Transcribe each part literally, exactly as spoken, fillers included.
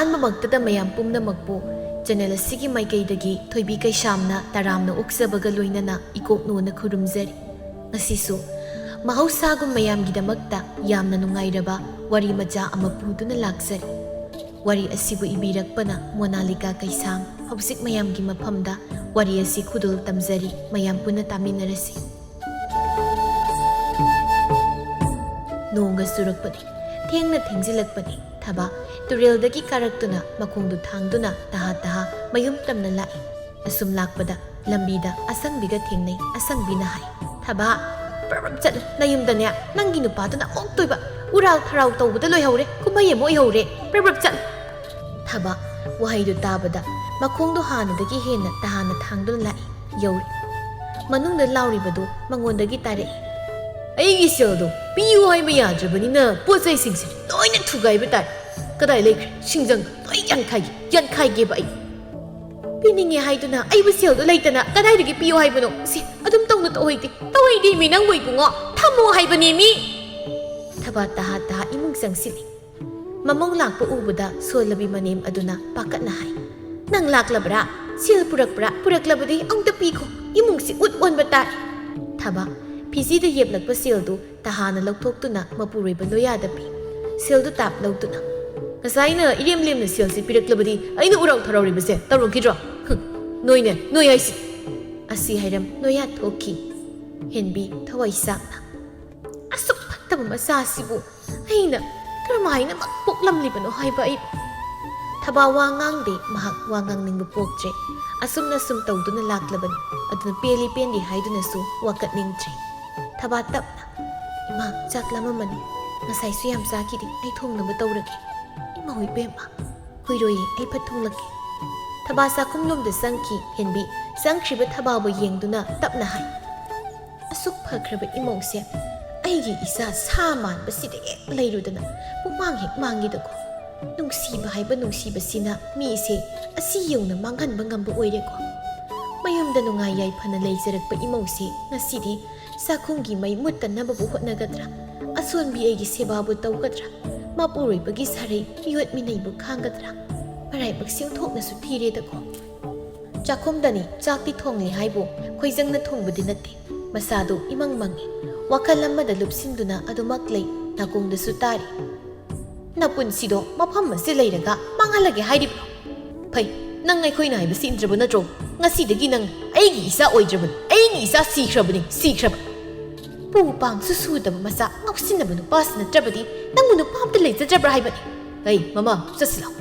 ꯑꯍꯥꯟꯕꯃꯛꯇꯗ ꯃꯌꯥꯝ ꯄꯨꯝꯅꯃꯛꯄꯨ ꯆꯦꯅꯦꯜ ꯑꯁꯤꯒꯤ ꯃꯥꯏꯀꯩꯗꯒꯤ ꯊꯣꯏꯕꯤ ꯀꯩꯁꯥꯝꯅ ꯇꯔꯥꯝꯅ ꯑꯣꯛꯆꯕꯒ ꯂꯣꯏꯅꯅ ꯏꯀꯣꯛꯅꯣꯅ ꯈꯨꯔꯨꯝꯖꯔꯤ꯫ ꯉꯁꯤꯁꯨ ꯃꯍꯧꯁꯥꯒꯨꯝ ꯃꯌꯥꯝꯒꯤꯗꯃꯛꯇ ꯌꯥꯝꯅ ꯅꯨꯡꯉꯥꯏꯔꯕ ꯋꯥꯔꯤ ꯃꯆꯥ ꯑꯃ ꯄꯨꯗꯨꯅ ꯂꯥꯛꯆꯔꯤ꯫ ꯋꯥꯔꯤ ꯑꯁꯤꯕꯨ ꯏꯕꯤꯔꯛꯄꯅ ꯃꯣꯅꯥꯂꯤꯀꯥ ꯀꯩꯁꯥꯝ꯫ ꯍꯧꯖꯤꯛ ꯃꯌꯥꯝꯒꯤ ꯃꯐꯝꯗ ꯋꯥꯔꯤ ꯑꯁꯤ ꯈꯨꯗꯣꯜ ꯇꯝꯖꯔꯤ, ꯃꯌꯥꯝ ꯄꯨꯟꯅ ꯇꯥꯃꯤꯟꯅꯔꯁꯤ꯫ ꯅꯣꯡꯒ ꯆꯨꯔꯛꯄꯅꯤ, ꯊꯦꯡꯅ ꯊꯦꯡꯖꯤꯜꯂꯛꯄꯅꯤ꯫ ꯊꯕꯥ ꯇꯨꯔꯦꯜꯗꯒꯤ ꯀꯥꯔꯛꯇꯨꯅ ꯃꯈꯣꯡꯗꯨ ꯊꯥꯡꯗꯨꯅ ꯇꯍꯥ ꯇꯍꯥ ꯃꯌꯨꯝ ꯇꯝꯅ ꯂꯥꯛꯏ꯫ ꯑꯁꯨꯝ ꯂꯥꯛꯄꯗ ꯂꯝꯕꯤꯗ ꯑꯁꯪꯕꯤꯒ ꯊꯦꯡꯅꯩ꯫ ꯑꯁꯪꯕꯤꯅ ꯍꯥꯏ, "ꯊꯕꯥ, ꯄ꯭ꯔꯞ ꯄ꯭ꯔꯞ ꯆꯠꯂꯨ ꯅꯌꯨꯝꯗꯅꯦ, ꯅꯪꯒꯤ ꯅꯨꯄꯥꯗꯨꯅ ꯑꯣꯛꯇꯣꯏꯕ꯫ ꯎꯔꯥꯎ ꯊꯔꯥꯎ ꯇꯧꯕꯗ ꯂꯣꯏꯍꯧꯔꯦ, ꯀꯨꯝꯍꯩ ꯑꯃ ꯑꯣꯏꯍꯧꯔꯦ, ꯄ꯭ꯔꯞ ꯄ꯭ꯔꯞ ꯆꯠꯂꯨ"꯫ ꯊꯕꯥ ꯋꯥꯍꯩꯗꯨ ꯇꯥꯕꯗ ꯃꯈꯣꯡꯗꯣ ꯍꯥꯟꯅꯗꯒꯤ ꯍꯦꯟꯅ ꯇꯍꯥꯟꯅ ꯊꯥꯡꯗꯨꯅ ꯂꯥꯛꯏ꯫ ꯌꯧꯔꯦ꯫ ꯃꯅꯨꯡꯗ ꯂꯥꯎꯔꯤꯕꯗꯨ ꯃꯉꯣꯟꯗꯒꯤ ꯇꯥꯔꯛꯏ꯫ "ꯑꯩꯒꯤ ꯁꯦꯜꯗꯣ ꯄꯤꯌꯨ ꯍꯥꯏꯕ ꯌꯥꯗ꯭ꯔꯕꯅꯤꯅ ꯄꯣꯠ ꯆꯩꯁꯤꯡꯁꯦ ꯂꯣꯏꯅ ꯊꯨꯒꯥꯏꯕ ꯇꯥꯔꯦ꯫ ꯀꯗꯥꯏ ꯂꯩꯈ꯭ꯔꯦ? ꯁꯤꯡꯖꯪ ꯂꯣꯏ ꯌꯥꯟꯈꯥꯏꯒꯦ, ꯌꯥꯟꯈꯥꯏꯒꯦꯕ ꯑꯩ꯫ ꯄꯤꯅꯤꯡꯉꯦ ꯍꯥꯏꯗꯨꯅ ꯑꯩꯕꯨ ꯁꯦꯜꯗꯣ ꯂꯩꯇꯅ ꯀꯗꯥꯏꯗꯒꯤ ꯄꯤꯌꯨ ꯍꯥꯏꯕꯅꯣ? ꯁꯤ ꯑꯗꯨꯝ ꯇꯧꯅ ꯇꯧꯍꯩꯗꯦ, ꯇꯧꯍꯩꯗꯦ ꯃꯤ, ꯅꯪꯕꯨ ꯏꯕꯨꯡꯉꯣ, ꯊꯝꯃꯣ ꯍꯥꯏꯕꯅꯦ ꯃꯤ"꯫ ꯊꯕꯥ ꯇꯍꯥ ꯇꯍꯥ ꯏꯃꯨꯡ ꯆꯪꯁꯤꯜꯂꯤ꯫ ꯃꯃꯧ ꯂꯥꯛꯄ ꯎꯕꯗ ꯁꯣꯜꯂꯕꯤ ꯃꯅꯦꯝ ꯑꯗꯨꯅ ꯄꯥꯈꯠꯅ ꯍꯥꯏ, "ꯅꯪ ꯂꯥꯛꯂꯕ꯭ꯔꯥ? ꯁꯦꯜ ꯄꯨꯔꯛꯄ꯭ꯔꯥ? ꯄꯨꯔꯛꯂꯕꯗꯤ ꯑꯃꯨꯛꯇ ꯄꯤꯈꯣ, ꯏꯃꯨꯡꯁꯤ ꯎꯠ ꯑꯣꯟꯕ ꯇꯥꯔꯦ"꯫ ꯊꯕꯥ ꯐꯤꯖꯤꯗ ꯌꯦꯞꯂꯛꯄ ꯁꯦꯜꯗꯨ ꯇꯍꯥꯅ ꯂꯧꯊꯣꯛꯇꯨꯅ ꯃꯄꯨꯔꯣꯏꯕ ꯂꯣꯌꯥꯗ ꯄꯤ꯫ ꯁꯦꯜꯗꯨ ꯇꯥꯞ ꯂꯧꯗꯨꯅ, "ꯉꯁꯥꯏꯅ ꯏꯔꯦꯝ ꯂꯦꯝꯅ ꯁꯦꯜꯁꯤ ꯄꯤꯔꯛꯂꯕꯗꯤ ꯑꯩꯅ ꯎꯔꯥꯎ ꯊꯔꯥꯎꯔꯤꯕꯁꯦ ꯇꯧꯔꯝꯈꯤꯗ꯭ꯔꯣ? ꯍꯨꯝ, ꯅꯣꯏꯅꯦ, ꯅꯣꯏ ꯍꯥꯏꯁꯤ"꯫ ꯑꯁꯤ ꯍꯥꯏꯔꯝ ꯂꯣꯌꯥ ꯊꯣꯛꯈꯤ꯫ ꯍꯦꯟꯕꯤ ꯊꯋꯥꯏ ꯆꯥꯛꯅ, "ꯑꯁꯨꯛ ꯐꯠꯇꯕ ꯃꯆꯥꯁꯤꯕꯨ ꯑꯩꯅ ꯀꯔꯝꯍꯥꯏꯅ ꯄꯣꯛꯂꯝꯂꯤꯕꯅꯣ ꯍꯥꯏꯕ ꯑꯩ"꯫ ꯊꯕꯥ ꯋꯥ ꯉꯥꯡꯗꯦ, ꯃꯍꯥꯛ ꯋꯥ ꯉꯥꯡꯅꯤꯡꯕ ꯄꯣꯛꯇ꯭ꯔꯦ꯫ ꯑꯁꯨꯝꯅ ꯁꯨꯝ ꯇꯧꯗꯨꯅ ꯂꯥꯛꯂꯕꯅꯤ꯫ ꯑꯗꯨꯅ ꯄꯦꯜꯂꯤ ꯄꯦꯟꯗꯦ ꯍꯥꯏꯗꯨꯅꯁꯨ ꯋꯥꯀꯠꯅꯤꯡꯗ꯭ꯔꯦ꯫ ꯊꯕꯥ ꯇꯞꯅ, "ꯏꯃꯥ, ꯆꯥꯛ ꯂꯥꯝꯃꯝꯃꯅꯤ, ꯉꯁꯥꯏꯁꯨ ꯌꯥꯝ ꯆꯥꯈꯤꯗꯦ, ꯑꯩ ꯊꯣꯡꯅꯕ ꯇꯧꯔꯒꯦ"꯫ "ꯏꯃꯥ ꯏꯕꯦꯝꯃ"꯫ "ꯍꯨꯏꯔꯣꯏꯌꯦ, ꯑꯩ ꯐꯠ ꯊꯣꯡꯂꯛꯀꯦ"꯫ ꯊꯕꯥ ꯆꯥꯛꯈꯨꯝꯂꯣꯝꯗ ꯆꯪꯈꯤ꯫ ꯍꯦꯟꯕꯤ ꯆꯪꯈ꯭ꯔꯤꯕ ꯊꯕꯥꯕꯨ ꯌꯦꯡꯗꯨꯅ ꯇꯞꯅ ꯍꯥꯏ, "ꯑꯁꯨꯛ ꯐꯈ꯭ꯔꯕ ꯏꯃꯧꯁꯦ ꯑꯩꯒꯤ ꯏꯆꯥ ꯁꯥ ꯃꯥꯟꯕꯁꯤꯗ ꯍꯦꯛ ꯂꯩꯔꯨꯗꯅ ꯄꯨꯡꯃꯥꯡ ꯍꯦꯛ ꯃꯥꯡꯉꯤꯗꯀꯣ꯫ ꯅꯨꯡꯁꯤꯕ ꯍꯥꯏꯕ ꯅꯨꯡꯁꯤꯕꯁꯤꯅ ꯃꯤꯁꯦ ꯑꯁꯤ ꯌꯧꯅ ꯃꯥꯡꯍꯟꯕ ꯉꯝꯕ ꯑꯣꯏꯔꯦꯀꯣ꯫ ꯃꯌꯨꯝꯗ ꯅꯨꯡꯉꯥꯏ ꯌꯥꯏꯐꯅ ꯂꯩꯖꯔꯛꯄ ꯏꯃꯧꯁꯦ ꯉꯁꯤꯗꯤ ꯆꯥꯛꯈꯨꯝꯒꯤ ꯃꯩ ꯃꯨꯠꯇꯅꯕꯕꯨ ꯍꯣꯠꯅꯒꯗ꯭ꯔꯥ? ꯑꯁꯣꯟꯕꯤ ꯑꯩꯒꯤ ꯁꯦꯕꯥꯕꯨ ꯇꯧꯒꯗ꯭ꯔꯥ? ꯃꯄꯨꯔꯣꯏꯕꯒꯤ ꯁꯥꯔꯩ ꯃꯤꯑꯣꯠ ꯃꯤꯅꯩꯕꯨ ꯈꯥꯡꯒꯗ꯭ꯔꯥ? ꯃꯔꯥꯏꯕꯛꯁꯤ ꯑꯣꯟꯊꯣꯛꯅꯁꯨ ꯊꯤꯔꯦꯗꯀꯣ꯫ ꯆꯥꯛꯈꯨꯝꯗꯅꯤ ꯆꯥꯛꯇꯤ ꯊꯣꯡꯂꯤ ꯍꯥꯏꯕꯨ ꯈꯣꯏꯖꯪꯅ ꯊꯣꯡꯕꯗꯤ ꯅꯠꯇꯦ꯫ ꯃꯁꯥꯗꯨ ꯏꯃꯪ ꯃꯪꯉꯤ꯫ ꯋꯥꯈꯜ ꯑꯃꯗ ꯂꯨꯞꯁꯤꯟꯗꯨꯅ ꯑꯗꯨꯃꯛ ꯂꯩ꯫ ꯅꯥꯀꯣꯡꯗꯁꯨ ꯇꯥꯔꯤ꯫ "ꯅꯄꯨꯟꯁꯤꯗꯣ ꯃꯐꯝ ꯑꯁꯤ ꯂꯩꯔꯒ ꯃꯥꯡꯍꯜꯂꯒꯦ ꯍꯥꯏꯔꯤꯕ꯭ꯔꯣ? ꯐꯩ, ꯅꯪ ꯑꯩꯈꯣꯏꯅ ꯍꯥꯏꯕꯁꯤ ꯏꯟꯗ꯭ꯔꯕ ꯅꯠꯇ꯭ꯔꯣ? ꯉꯁꯤꯗꯒꯤ ꯅꯪ ꯑꯩꯒꯤ ꯏꯆꯥ ꯑꯣꯏꯗ꯭ꯔꯕꯅꯤ, ꯑꯩꯒꯤ ꯏꯆꯥ ꯁꯤꯈ꯭ꯔꯕꯅꯤ, ꯁꯤꯈ꯭ꯔꯕ꯫ ꯄꯨ ꯄꯥꯡꯁꯨ ꯁꯨꯗꯕ ꯃꯆꯥ ꯉꯥꯎꯁꯤꯟꯅꯕ ꯅꯨꯄꯥꯁꯤ ꯅꯠꯇ꯭ꯔꯕꯗꯤ ꯅꯪꯕꯨ ꯅꯨꯄꯥ ꯑꯝꯇ ꯂꯩꯖꯗ꯭ꯔꯕ꯭ꯔꯥ ꯍꯥꯏꯕꯅꯤ꯫ ꯑꯩ, ꯃꯃꯥ, ꯆꯠꯁꯤ ꯂꯥꯎ꯫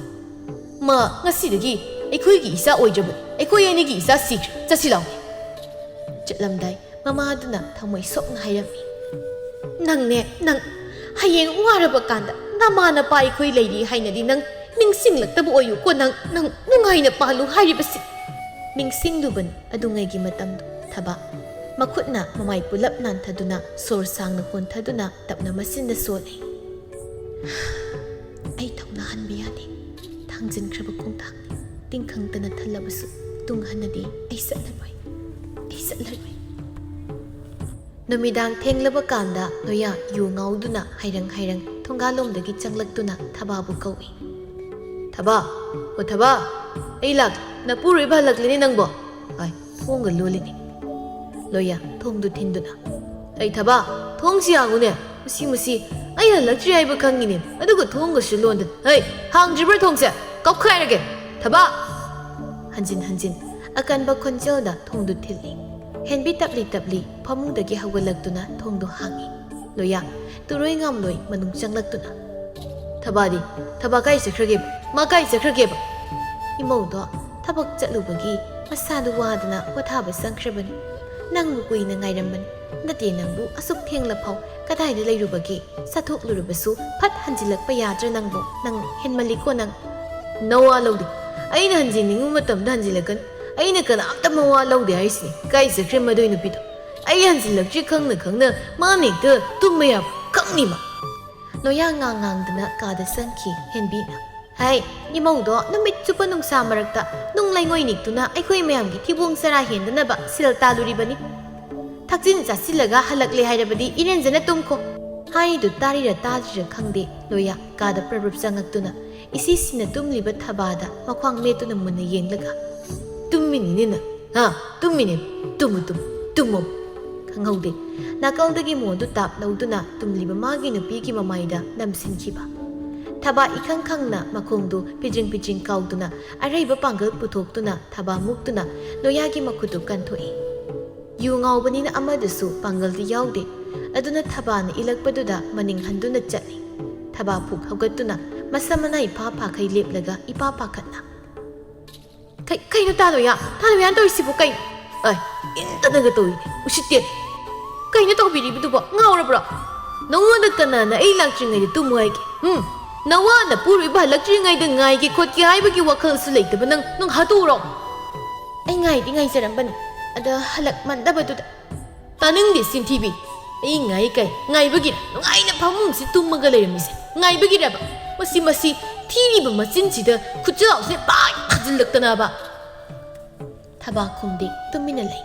ꯃꯥ ꯉꯁꯤꯗꯒꯤ ꯑꯩꯈꯣꯏꯒꯤ ꯏꯆꯥ ꯑꯣꯏꯗ꯭ꯔꯕꯅꯤ, ꯑꯩꯈꯣꯏ ꯑꯅꯤꯒꯤ ꯏꯆꯥ ꯁꯤꯈ꯭ꯔꯦ, ꯆꯠꯁꯤ ꯂꯥꯎ꯫" ꯆꯠꯂꯝꯗꯥꯏ ꯃꯃꯥꯗꯨꯅ ꯊꯃꯣꯏ ꯁꯣꯛꯅ ꯍꯥꯏꯔꯝꯃꯤ꯫ "ꯅꯪꯅꯦ, ꯅꯪ ꯍꯌꯦꯡ ꯋꯥꯔꯕ ꯀꯥꯟꯗ ꯅꯃꯥ ꯅꯄꯥ ꯑꯩꯈꯣꯏ ꯂꯩꯔꯤ ꯍꯥꯏꯅꯗꯤ ꯅꯪ ꯅꯤꯡꯁꯤꯡꯂꯛꯇꯕ ꯑꯣꯏꯌꯨꯀꯣ꯫ ꯅꯪ, ꯅꯪ ꯅꯨꯡꯉꯥꯏꯅ ꯄꯥꯜꯂꯨ ꯍꯥꯏꯔꯤꯕꯁꯤ꯫" ꯅꯤꯡꯁꯤꯡꯂꯨꯕꯅꯤ ꯑꯗꯨꯉꯩꯒꯤ ꯃꯇꯝꯗꯣ꯫ ꯊꯕꯥ ꯃꯈꯨꯠꯅ ꯃꯃꯥꯏ ꯄꯨꯂꯞ ꯅꯥꯟꯊꯗꯨꯅ ꯁꯣꯔ ꯁꯥꯡꯅ ꯍꯣꯟꯊꯗꯨꯅ ꯇꯞꯅ ꯃꯆꯤꯟꯗ ꯁꯣꯜꯂꯤ꯫ "ꯑꯩ ꯊꯧꯅꯥ ꯍꯟꯕ ꯌꯥꯗꯦ꯫ ꯊꯥꯡꯖꯤꯟꯈ꯭ꯔꯕ ꯈꯣꯡꯊꯥꯡꯅꯤ꯫ ꯇꯤꯡꯈꯪꯇꯅ ꯊꯜꯂꯕꯁꯨ ꯇꯨꯡ ꯍꯟꯅꯗꯤ ꯑꯩ ꯆꯠꯂꯔꯣꯏ꯫ ꯑꯩ ꯆꯠꯂꯔꯣꯏ꯫" ꯅꯨꯃꯤꯗꯥꯡ ꯊꯦꯡꯂꯕ ꯀꯥꯟꯗ ꯂꯣꯌꯥ ꯌꯨ ꯉꯥꯎꯗꯨꯅ ꯍꯥꯏꯔꯪ ꯍꯥꯏꯔꯪ ꯊꯣꯡꯒꯥꯜꯂꯣꯝꯗꯒꯤ ꯆꯪꯂꯛꯇꯨꯅ ꯊꯕꯥꯕꯨ ꯀꯧꯏ꯫ "ꯊꯕꯥ, ꯑꯣ ꯊꯕꯥ, ꯑꯩ ꯂꯥꯛ꯫ ꯅꯄꯨꯔꯣꯏꯕ ꯍꯜꯂꯛꯂꯤꯅꯦ ꯅꯪꯕꯣ꯫" ꯍꯥꯏ ꯊꯣꯡꯒ ꯂꯣꯜꯂꯤꯅꯦ꯫ ꯂꯣꯌꯥ ꯊꯣꯡꯗꯨ ꯊꯤꯟꯗꯨꯅ, "ꯑꯩ ꯊꯕꯥ, ꯊꯣꯡꯁꯤ ꯍꯥꯡꯉꯨꯅꯦ꯫ ꯃꯁꯤ, ꯃꯁꯤ ꯑꯩ ꯍꯜꯂꯛꯇ꯭ꯔꯤ ꯍꯥꯏꯕ ꯈꯪꯉꯤꯅꯦ, ꯑꯗꯨꯒ ꯊꯣꯡꯒꯁꯨ ꯂꯣꯟꯗꯅ꯫ ꯍꯩ, ꯍꯥꯡꯗ꯭ꯔꯤꯕ꯭ꯔꯥ ꯊꯣꯡꯁꯦ? ꯀꯞꯈꯥꯏꯔꯒꯦ꯫ ꯊꯕꯥ!" ꯍꯟꯖꯤꯟ ꯍꯟꯖꯤꯟ ꯑꯀꯟꯕ ꯈꯣꯟꯖꯦꯜꯗ ꯊꯣꯡꯗꯨ ꯊꯤꯜꯂꯤ꯫ ꯍꯦꯟꯕꯤ ꯇꯞꯂꯤ ꯇꯞꯂꯤ ꯐꯃꯨꯡꯗꯒꯤ ꯍꯧꯒꯠꯂꯛꯇꯨꯅ ꯊꯣꯡꯗꯨ ꯍꯥꯡꯉꯤ꯫ ꯂꯣꯌꯥ ꯇꯨꯔꯣꯏ ꯉꯥꯝꯂꯣꯏ ꯃꯅꯨꯡ ꯆꯪꯂꯛꯇꯨꯅ, "ꯊꯕꯥꯗꯤ? ꯊꯕꯥ ꯀꯥꯏ ꯆꯠꯈ꯭ꯔꯒꯦꯕ? ꯃꯥ ꯀꯥꯏ ꯆꯠꯈ꯭ꯔꯒꯦꯕ?" ꯏꯃꯧꯗꯣ ꯊꯕꯛ ꯆꯠꯂꯨꯕꯒꯤ ꯃꯁꯥꯗꯨ ꯋꯥꯗꯅ ꯄꯣꯊꯥꯕ ꯆꯪꯈ꯭ꯔꯕꯅꯤ꯫ ꯅꯪꯕꯨ ꯀꯨꯏꯅ ꯉꯥꯏꯔꯝꯕꯅꯤ꯫ ꯅꯠꯇꯦ, ꯅꯪꯕꯨ ꯑꯁꯨꯛ ꯊꯦꯡꯂꯐꯥꯎ ꯀꯗꯥꯏꯗ ꯂꯩꯔꯨꯕꯒꯦ? ꯆꯠꯊꯣꯛꯂꯨꯔꯕꯁꯨ ꯐꯠ ꯍꯟꯖꯤꯜꯂꯛꯄ ꯌꯥꯗ꯭ꯔꯥ ꯅꯪꯕꯨ? ꯅꯪ ꯍꯦꯟꯃꯜꯂꯤꯀꯣ ꯅꯪ꯫ ꯅꯋꯥ ꯂꯧꯗꯦ꯫ ꯑꯩꯅ ꯍꯟꯖꯤꯟꯅꯤꯡꯕ ꯃꯇꯝꯗ ꯍꯟꯖꯤꯜꯂꯛꯀꯅꯤ꯫ ꯑꯩꯅ ꯀꯅꯥꯝꯇ ꯃꯋꯥ ꯂꯧꯗꯦ ꯍꯥꯏꯁꯤꯅꯤ꯫ ꯀꯥꯏ ꯆꯠꯈ꯭ꯔꯦ ꯃꯗꯨꯏ ꯅꯨꯄꯤꯗꯣ? ꯑꯩ ꯍꯟꯖꯤꯜꯂꯛꯇ꯭ꯔꯤ ꯈꯪꯅ ꯈꯪꯅ ꯃꯥꯅ ꯍꯦꯛꯇ ꯇꯨꯝꯕ ꯌꯥꯕ ꯈꯪꯅꯤ ꯃꯥ꯫ ꯂꯣꯌꯥ ꯉꯥꯡ ꯉꯥꯡꯗꯅ ꯀꯥꯗ ꯆꯪꯈꯤ ꯍꯦꯟꯕꯤꯅ꯫ ꯍꯩ, ꯏꯃꯧꯗꯣ ꯅꯨꯃꯤꯠ ꯆꯨꯞꯄ ꯅꯨꯡꯁꯥ ꯃꯔꯛꯇ ꯅꯨꯡ ꯂꯩꯉꯣꯏ ꯅꯤꯛꯇꯨꯅ ꯑꯩꯈꯣꯏ ꯃꯌꯥꯝꯒꯤ ꯊꯤꯕꯣꯡ ꯆꯔꯥ ꯍꯦꯟꯗꯅꯕ ꯁꯦꯜ ꯇꯥꯜꯂꯨꯔꯤꯕꯅꯤ꯫ ꯊꯛꯆꯤꯟ ꯆꯥꯁꯤꯜꯂꯒ ꯍꯜꯂꯛꯂꯦ ꯍꯥꯏꯔꯕꯗꯤ ꯏꯔꯦꯟꯖꯅ ꯇꯨꯝꯈꯣ꯫ ꯍꯥꯏꯔꯤꯗꯨ ꯇꯥꯔꯤꯔ ꯇꯥꯗ꯭ꯔꯤꯔ ꯈꯪꯗꯦ, ꯂꯣꯌꯥ ꯀꯥꯗ ꯄ꯭ꯔꯞ ꯄ꯭ꯔꯞ ꯆꯪꯉꯛꯇꯨꯅ ꯏꯁꯤꯁꯤꯅ ꯇꯨꯝꯂꯤꯕ ꯊꯕꯥꯗ ꯃꯈ꯭ꯋꯥꯡ ꯃꯦꯠꯇꯨꯅ ꯃꯨꯟꯅ ꯌꯦꯡꯂꯒ, "ꯇꯨꯝꯃꯤꯅꯤꯅꯦ ꯅꯪ, ꯍꯥ? ꯇꯨꯝꯃꯤꯅꯦ꯫ ꯇꯨꯝꯃꯨ, ꯇꯨꯝꯃꯨ, ꯇꯨꯝꯃꯨ!" ꯈꯪꯍꯧꯗꯦ, ꯅꯥꯀꯜꯗꯒꯤ ꯃꯣꯟꯗꯨ ꯇꯥꯞ ꯂꯧꯗꯨꯅ ꯇꯨꯝꯂꯤꯕ ꯃꯥꯒꯤ ꯅꯨꯄꯤꯒꯤ ꯃꯃꯥꯏꯗ ꯅꯝꯁꯤꯟꯈꯤꯕ꯫ ꯊꯕꯥ ꯏꯈꯪ ꯈꯪꯅ ꯃꯈꯣꯡꯗꯨ ꯄꯤꯗ꯭ꯔꯤꯡ ꯄꯤꯗ꯭ꯔꯤꯡ ꯀꯥꯎꯗꯨꯅ ꯑꯔꯩꯕ ꯄꯥꯡꯒꯜ ꯄꯨꯊꯣꯛꯇꯨꯅ ꯊꯕꯥ ꯃꯨꯛꯇꯨꯅ ꯂꯣꯌꯥꯒꯤ ꯃꯈꯨꯠꯇꯨ ꯀꯟꯊꯣꯛꯏ꯫ ꯌꯨ ꯉꯥꯎꯕꯅꯤꯅ ꯑꯃꯗꯁꯨ ꯄꯥꯡꯒꯜꯗꯤ ꯌꯥꯎꯗꯦ꯫ ꯑꯗꯨꯅ ꯊꯕꯥꯅ ꯏꯜꯂꯛꯄꯗꯨꯗ ꯃꯅꯤꯡ ꯍꯟꯗꯨꯅ ꯆꯠꯂꯤ꯫ ꯊꯕꯥ ꯐꯨꯛ ꯍꯧꯒꯠꯇꯨꯅ ꯃꯁꯝ ꯃꯅꯥ ꯏꯐꯥ ꯐꯥꯈꯩ ꯂꯦꯞꯂꯒ ꯏꯄꯥ ꯄꯥꯈꯠꯅ, "ꯀꯩ-, ꯀꯩꯅꯣ ꯇꯥꯂꯣꯌꯥ? ꯇꯥꯂꯣꯌꯥꯅ ꯇꯧꯔꯤꯁꯤꯕꯨ ꯀꯩꯅꯣ? ꯑꯩ ꯏꯟꯇꯅꯒ ꯇꯧꯏꯅꯦ, ꯎꯁꯤꯠꯇꯦ꯫ ꯀꯩꯅꯣ ꯇꯧꯕꯤꯔꯤꯕꯗꯨꯕꯣ? ꯉꯥꯎꯔꯕ꯭ꯔꯣ? ꯅꯉꯣꯟꯗ ꯀꯅꯥꯅ ꯑꯩ ꯂꯥꯛꯇ꯭ꯔꯤꯉꯩꯗ ꯇꯨꯝꯃꯨ ꯍꯥꯏꯒꯦ? ꯎꯝ? ꯅꯋꯥ ꯅꯄꯨꯔꯣꯏꯕ ꯍꯜꯂꯛꯇ꯭ꯔꯤꯉꯩꯗ ꯉꯥꯏꯒꯦ ꯈꯣꯠꯀꯦ ꯍꯥꯏꯕꯒꯤ ꯋꯥꯈꯜꯁꯨ ꯂꯩꯇꯕ ꯅꯪ, ꯅꯪ ꯍꯥꯠꯇꯣꯛꯎꯔꯣ?" "ꯑꯩ ꯉꯥꯏꯗꯤ ꯉꯥꯏꯖꯔꯝꯕꯅꯤ, ꯑꯗ ꯍꯜꯂꯛꯃꯟꯗꯕꯗꯨꯗ꯫" "ꯇꯥꯅꯤꯡꯗꯦ ꯆꯤꯟꯊꯤꯕꯤ꯫ ꯑꯩ ꯉꯥꯏ ꯀꯩ? ꯉꯥꯏꯕꯒꯤꯔ ꯅꯨꯡꯉꯥꯏꯅ ꯐꯃꯨꯡꯁꯤ ꯇꯨꯝꯃꯒ ꯂꯩꯔꯝꯃꯤꯁꯦ? ꯉꯥꯏꯕꯒꯤꯔꯕ? ꯃꯁꯤ, ꯃꯁꯤ ꯊꯤꯔꯤꯕ ꯃꯆꯤꯟꯁꯤꯗ ꯈꯨꯠꯆꯥꯎꯁꯦ ꯄꯥꯏ ꯊꯥꯖꯤꯜꯂꯛꯇꯅꯕ!" ꯊꯕꯥ ꯈꯨꯝꯗꯦ, ꯇꯨꯃꯤꯟꯅ ꯂꯩ꯫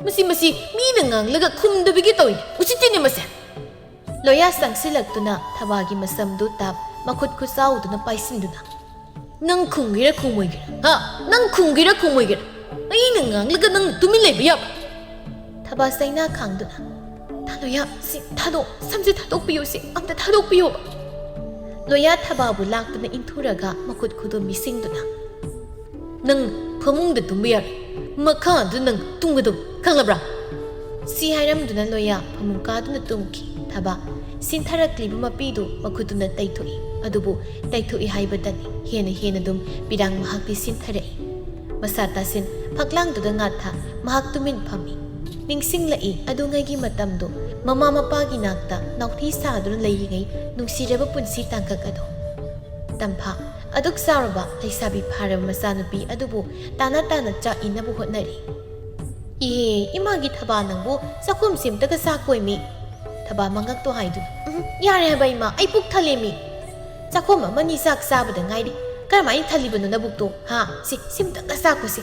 "ꯃꯁꯤ, ꯃꯁꯤ ꯃꯤꯅ ꯉꯥꯡꯂꯒ ꯈꯨꯝꯗꯕꯤꯒꯤ ꯇꯧꯏꯅꯦ꯫ ꯎꯁꯤꯠꯇꯦꯅꯦ ꯃꯁꯦ!" ꯂꯣꯌꯥ ꯆꯪꯁꯤꯜꯂꯛꯇꯨꯅ ꯊꯕꯥꯒꯤ ꯃꯁꯝꯗꯨ ꯇꯥꯞ ꯃꯈꯨꯠ ꯈꯨꯆꯥꯎꯗꯨꯅ ꯄꯥꯏꯁꯤꯟꯗꯨꯅ, "ꯅꯪ ꯈꯨꯝꯒꯦꯔꯥ ꯈꯨꯝꯃꯣꯏꯒꯦꯔꯥ? ꯍꯥ? ꯅꯪ ꯈꯨꯝꯒꯦꯔꯥ ꯈꯨꯝꯃꯣꯏꯒꯦꯔꯥ? ꯑꯩꯅ ꯉꯥꯡꯂꯒ ꯅꯪꯅ ꯇꯨꯃꯤꯟ ꯂꯩꯕ ꯌꯥꯕ꯭ꯔꯥ?" ꯊꯕꯥ ꯆꯩꯅꯥ ꯈꯥꯡꯗꯨꯅ, "ꯇꯥꯂꯣꯌꯥ, ꯁꯤ ꯊꯥꯗꯣꯛ, ꯁꯝꯁꯦ ꯊꯥꯗꯣꯛꯄꯤꯌꯨ, ꯁꯤ ꯑꯝꯇ ꯊꯥꯗꯣꯛꯄꯤꯌꯣꯕ!" ꯂꯣꯌꯥ ꯊꯕꯥꯕꯨ ꯂꯥꯛꯇꯨꯅ ꯏꯟꯊꯨꯔꯒ ꯃꯈꯨꯠ ꯈꯨꯗꯣꯝꯕꯤ ꯁꯤꯡꯗꯨꯅ, "ꯅꯪ ꯐꯃꯨꯡꯗ ꯇꯨꯝꯕ ꯌꯥꯔꯣꯏ꯫ ꯃꯈꯥꯗ ꯅꯪ ꯇꯨꯝꯒꯗꯧ, ꯈꯪꯂꯕ꯭ꯔꯥ?" ꯁꯤ ꯍꯥꯏꯔꯝꯗꯨꯅ ꯂꯣꯌꯥ ꯐꯃꯨꯡ ꯀꯥꯗꯨꯅ ꯇꯨꯝꯈꯤ꯫ ꯊꯕꯥ ꯁꯤꯟꯊꯔꯛꯂꯤꯕ ꯃꯄꯤꯗꯨ ꯃꯈꯨꯠꯇꯨꯅ ꯇꯩꯊꯣꯛꯏ꯫ ꯑꯗꯨꯕꯨ ꯇꯩꯊꯣꯛꯏ ꯍꯥꯏꯕꯇꯅꯤ, ꯍꯦꯟꯅ ꯍꯦꯟꯅ ꯑꯗꯨꯝ ꯄꯤꯔꯥꯡ ꯃꯍꯥꯛꯇꯤ ꯁꯤꯟꯊꯔꯛꯏ꯫ ꯃꯁꯥ ꯇꯥꯁꯤꯟ ꯐꯛꯂꯥꯡꯗꯨꯗ ꯉꯥꯊꯥ ꯃꯍꯥꯛ ꯇꯨꯃꯤꯟ ꯐꯝꯃꯤ꯫ ꯅꯤꯡꯁꯤꯡꯂꯛꯏ ꯑꯗꯨꯉꯩꯒꯤ ꯃꯇꯝꯗꯨ, ꯃꯃꯥ ꯃꯄꯥꯒꯤ ꯅꯥꯛꯇ ꯅꯥꯎꯊꯤ ꯁꯥꯗꯨꯅ ꯂꯩꯔꯤꯉꯩ ꯅꯨꯡꯁꯤꯔꯕ ꯄꯨꯟꯁꯤ ꯇꯥꯡꯀꯛ ꯑꯗꯨ꯫ ꯇꯝꯐꯥ ꯑꯗꯨꯛ ꯆꯥꯎꯔꯕ ꯂꯩꯁꯥꯕꯤ ꯐꯥꯔꯕ ꯃꯆꯥꯅꯨꯄꯤ ꯑꯗꯨꯕꯨ ꯇꯥꯅ ꯇꯥꯅ ꯆꯥꯛ ꯏꯟꯅꯕ ꯍꯣꯠꯅꯔꯤ꯫ "ꯏꯍꯦ, ꯏꯃꯥꯒꯤ ꯊꯕꯥ ꯅꯪꯕꯨ ꯆꯥꯛꯈꯨꯝꯁꯤ ꯑꯝꯇꯒ ꯆꯥꯛꯀꯣꯏꯃꯤ!" ꯊꯕꯥ ꯃꯉꯛꯇꯣ ꯍꯥꯏꯗꯨꯅ, "ꯎꯝ, ꯌꯥꯔꯦ ꯍꯥꯏꯕ ꯏꯃꯥ, ꯑꯩ ꯄꯨꯛ ꯊꯜꯂꯦꯃꯤ꯫ ꯆꯥꯛꯈꯨꯝ ꯑꯃꯅꯤ ꯆꯥꯛ ꯆꯥꯕꯗ ꯉꯥꯏꯔꯤ, ꯀꯔꯝꯍꯥꯏꯅ ꯊꯜꯂꯤꯕꯅꯣ ꯅꯕꯨꯛꯇꯣ, ꯍꯥ? ꯁꯤ, ꯁꯤꯝꯇꯪꯒ ꯆꯥꯛꯈꯣꯁꯤ!"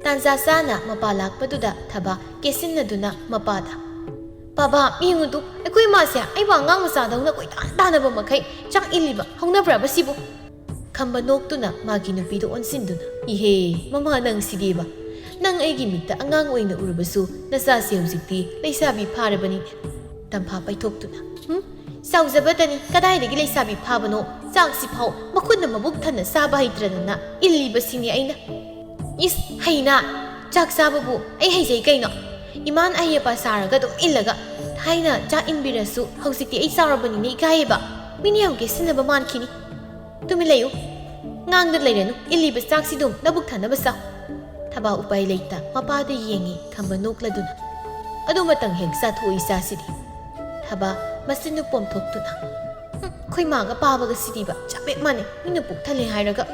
ꯇꯥꯟꯖꯥ ꯆꯥꯅ ꯃꯄꯥ ꯂꯥꯛꯄꯗꯨꯗ ꯊꯕꯥ ꯀꯦꯠꯁꯤꯟꯅꯗꯨꯅ ꯃꯄꯥꯗ, "ꯄꯥꯕꯥ, ꯌꯦꯡꯉꯨꯗꯨ, ꯑꯩꯈꯣꯏ ꯃꯥꯁꯦ ꯑꯩꯕꯨ ꯑꯉꯥꯡ ꯃꯆꯥꯗꯧꯅ ꯀꯣꯏꯇꯥꯟ ꯇꯥꯟꯅꯕ ꯃꯈꯩ ꯆꯥꯛ ꯏꯜꯂꯤꯕ ꯍꯧꯅꯕ꯭ꯔꯕ ꯁꯤꯕꯨ? ꯈꯝꯕ ꯅꯣꯛꯇꯨꯅ ꯃꯥꯒꯤ ꯅꯨꯄꯤꯗꯨ ꯑꯣꯟꯁꯤꯟꯗꯨꯅ, "ꯏꯍꯦ, ꯃꯃꯥ ꯅꯪ ꯁꯤꯗꯤꯕ꯫ ꯅꯪ ꯑꯩꯒꯤ ꯃꯤꯠꯇ ꯑꯉꯥꯡ ꯑꯣꯏꯅ ꯎꯔꯕꯁꯨ ꯅꯆꯥꯁꯦ ꯍꯧꯖꯤꯛꯇꯤ ꯂꯩꯁꯥꯕꯤ ꯐꯥꯔꯕꯅꯤꯅꯦ꯫" ꯇꯝꯐꯥ ꯄꯩꯊꯣꯛꯇꯨꯅ, "ꯍꯨꯝ? ꯆꯥꯎꯖꯕꯇꯅꯤ, ꯀꯗꯥꯏꯗꯒꯤ ꯂꯩꯁꯥꯕꯤ ꯐꯥꯕꯅꯣ? ꯆꯥꯛꯁꯤ ꯐꯥꯎ ꯃꯈꯨꯠꯅ ꯃꯕꯨꯛ ꯊꯟꯅ ꯆꯥꯕ ꯍꯩꯇ꯭ꯔꯗꯅ ꯏꯜꯂꯤꯕꯁꯤꯅꯤ ꯑꯩꯅ꯫" "ꯏꯁ, ꯍꯩꯅ? ꯆꯥꯛ ꯆꯥꯕꯕꯨ ꯑꯩ ꯍꯩꯖꯩ ꯀꯩꯅꯣ? ꯏꯃꯥꯅ ꯑꯍꯩ ꯑꯄꯥ ꯆꯥꯔꯒ ꯑꯗꯨꯝ ꯏꯜꯂꯒ, ꯊꯥꯏꯅ ꯆꯥꯛ ꯏꯟꯕꯤꯔꯁꯨ ꯍꯧꯖꯤꯛꯇꯤ ꯑꯩ ꯆꯥꯎꯔꯕꯅꯤꯅ ꯏꯀꯥꯏꯌꯦꯕ꯫ ꯃꯤꯅ ꯌꯥꯝ ꯀꯦꯁꯤꯟꯅꯕ ꯃꯥꯟꯈꯤꯅꯤ꯫" "ꯇꯨꯃꯤꯟ ꯂꯩꯌꯨ꯫ ꯉꯥꯡꯗ ꯂꯩꯔꯅꯨ꯫ ꯏꯜꯂꯤꯕ ꯆꯥꯛꯁꯤꯗꯨꯝ ꯅꯕꯨꯛ ꯊꯟꯅꯕ ꯆꯥꯎ꯫" ꯊꯕꯥ ꯎꯄꯥꯏ ꯂꯩꯇ ꯃꯄꯥꯗ ꯌꯦꯡꯉꯤ ꯈꯝꯕ ꯅꯣꯛꯂꯗꯨꯅ꯫ "ꯑꯗꯨꯃꯇꯪ ꯍꯦꯛ ꯆꯥꯊꯣꯛꯎ ꯏꯆꯥꯁꯤꯗꯤ꯫" ꯊꯕꯥ ꯃꯆꯤꯟꯗꯨ ꯄꯣꯝꯊꯣꯛꯇꯨꯅ, "ꯍꯨꯝ, ꯑꯩꯈꯣꯏ ꯃꯥꯒ ꯄꯥꯕꯒ ꯁꯤꯗꯤꯕ ꯆꯞ ꯍꯦꯛ ꯃꯥꯟꯅꯩ, ꯃꯤꯅ ꯄꯨꯛ ꯊꯜꯂꯦ ꯍꯥꯏꯔꯒ꯫"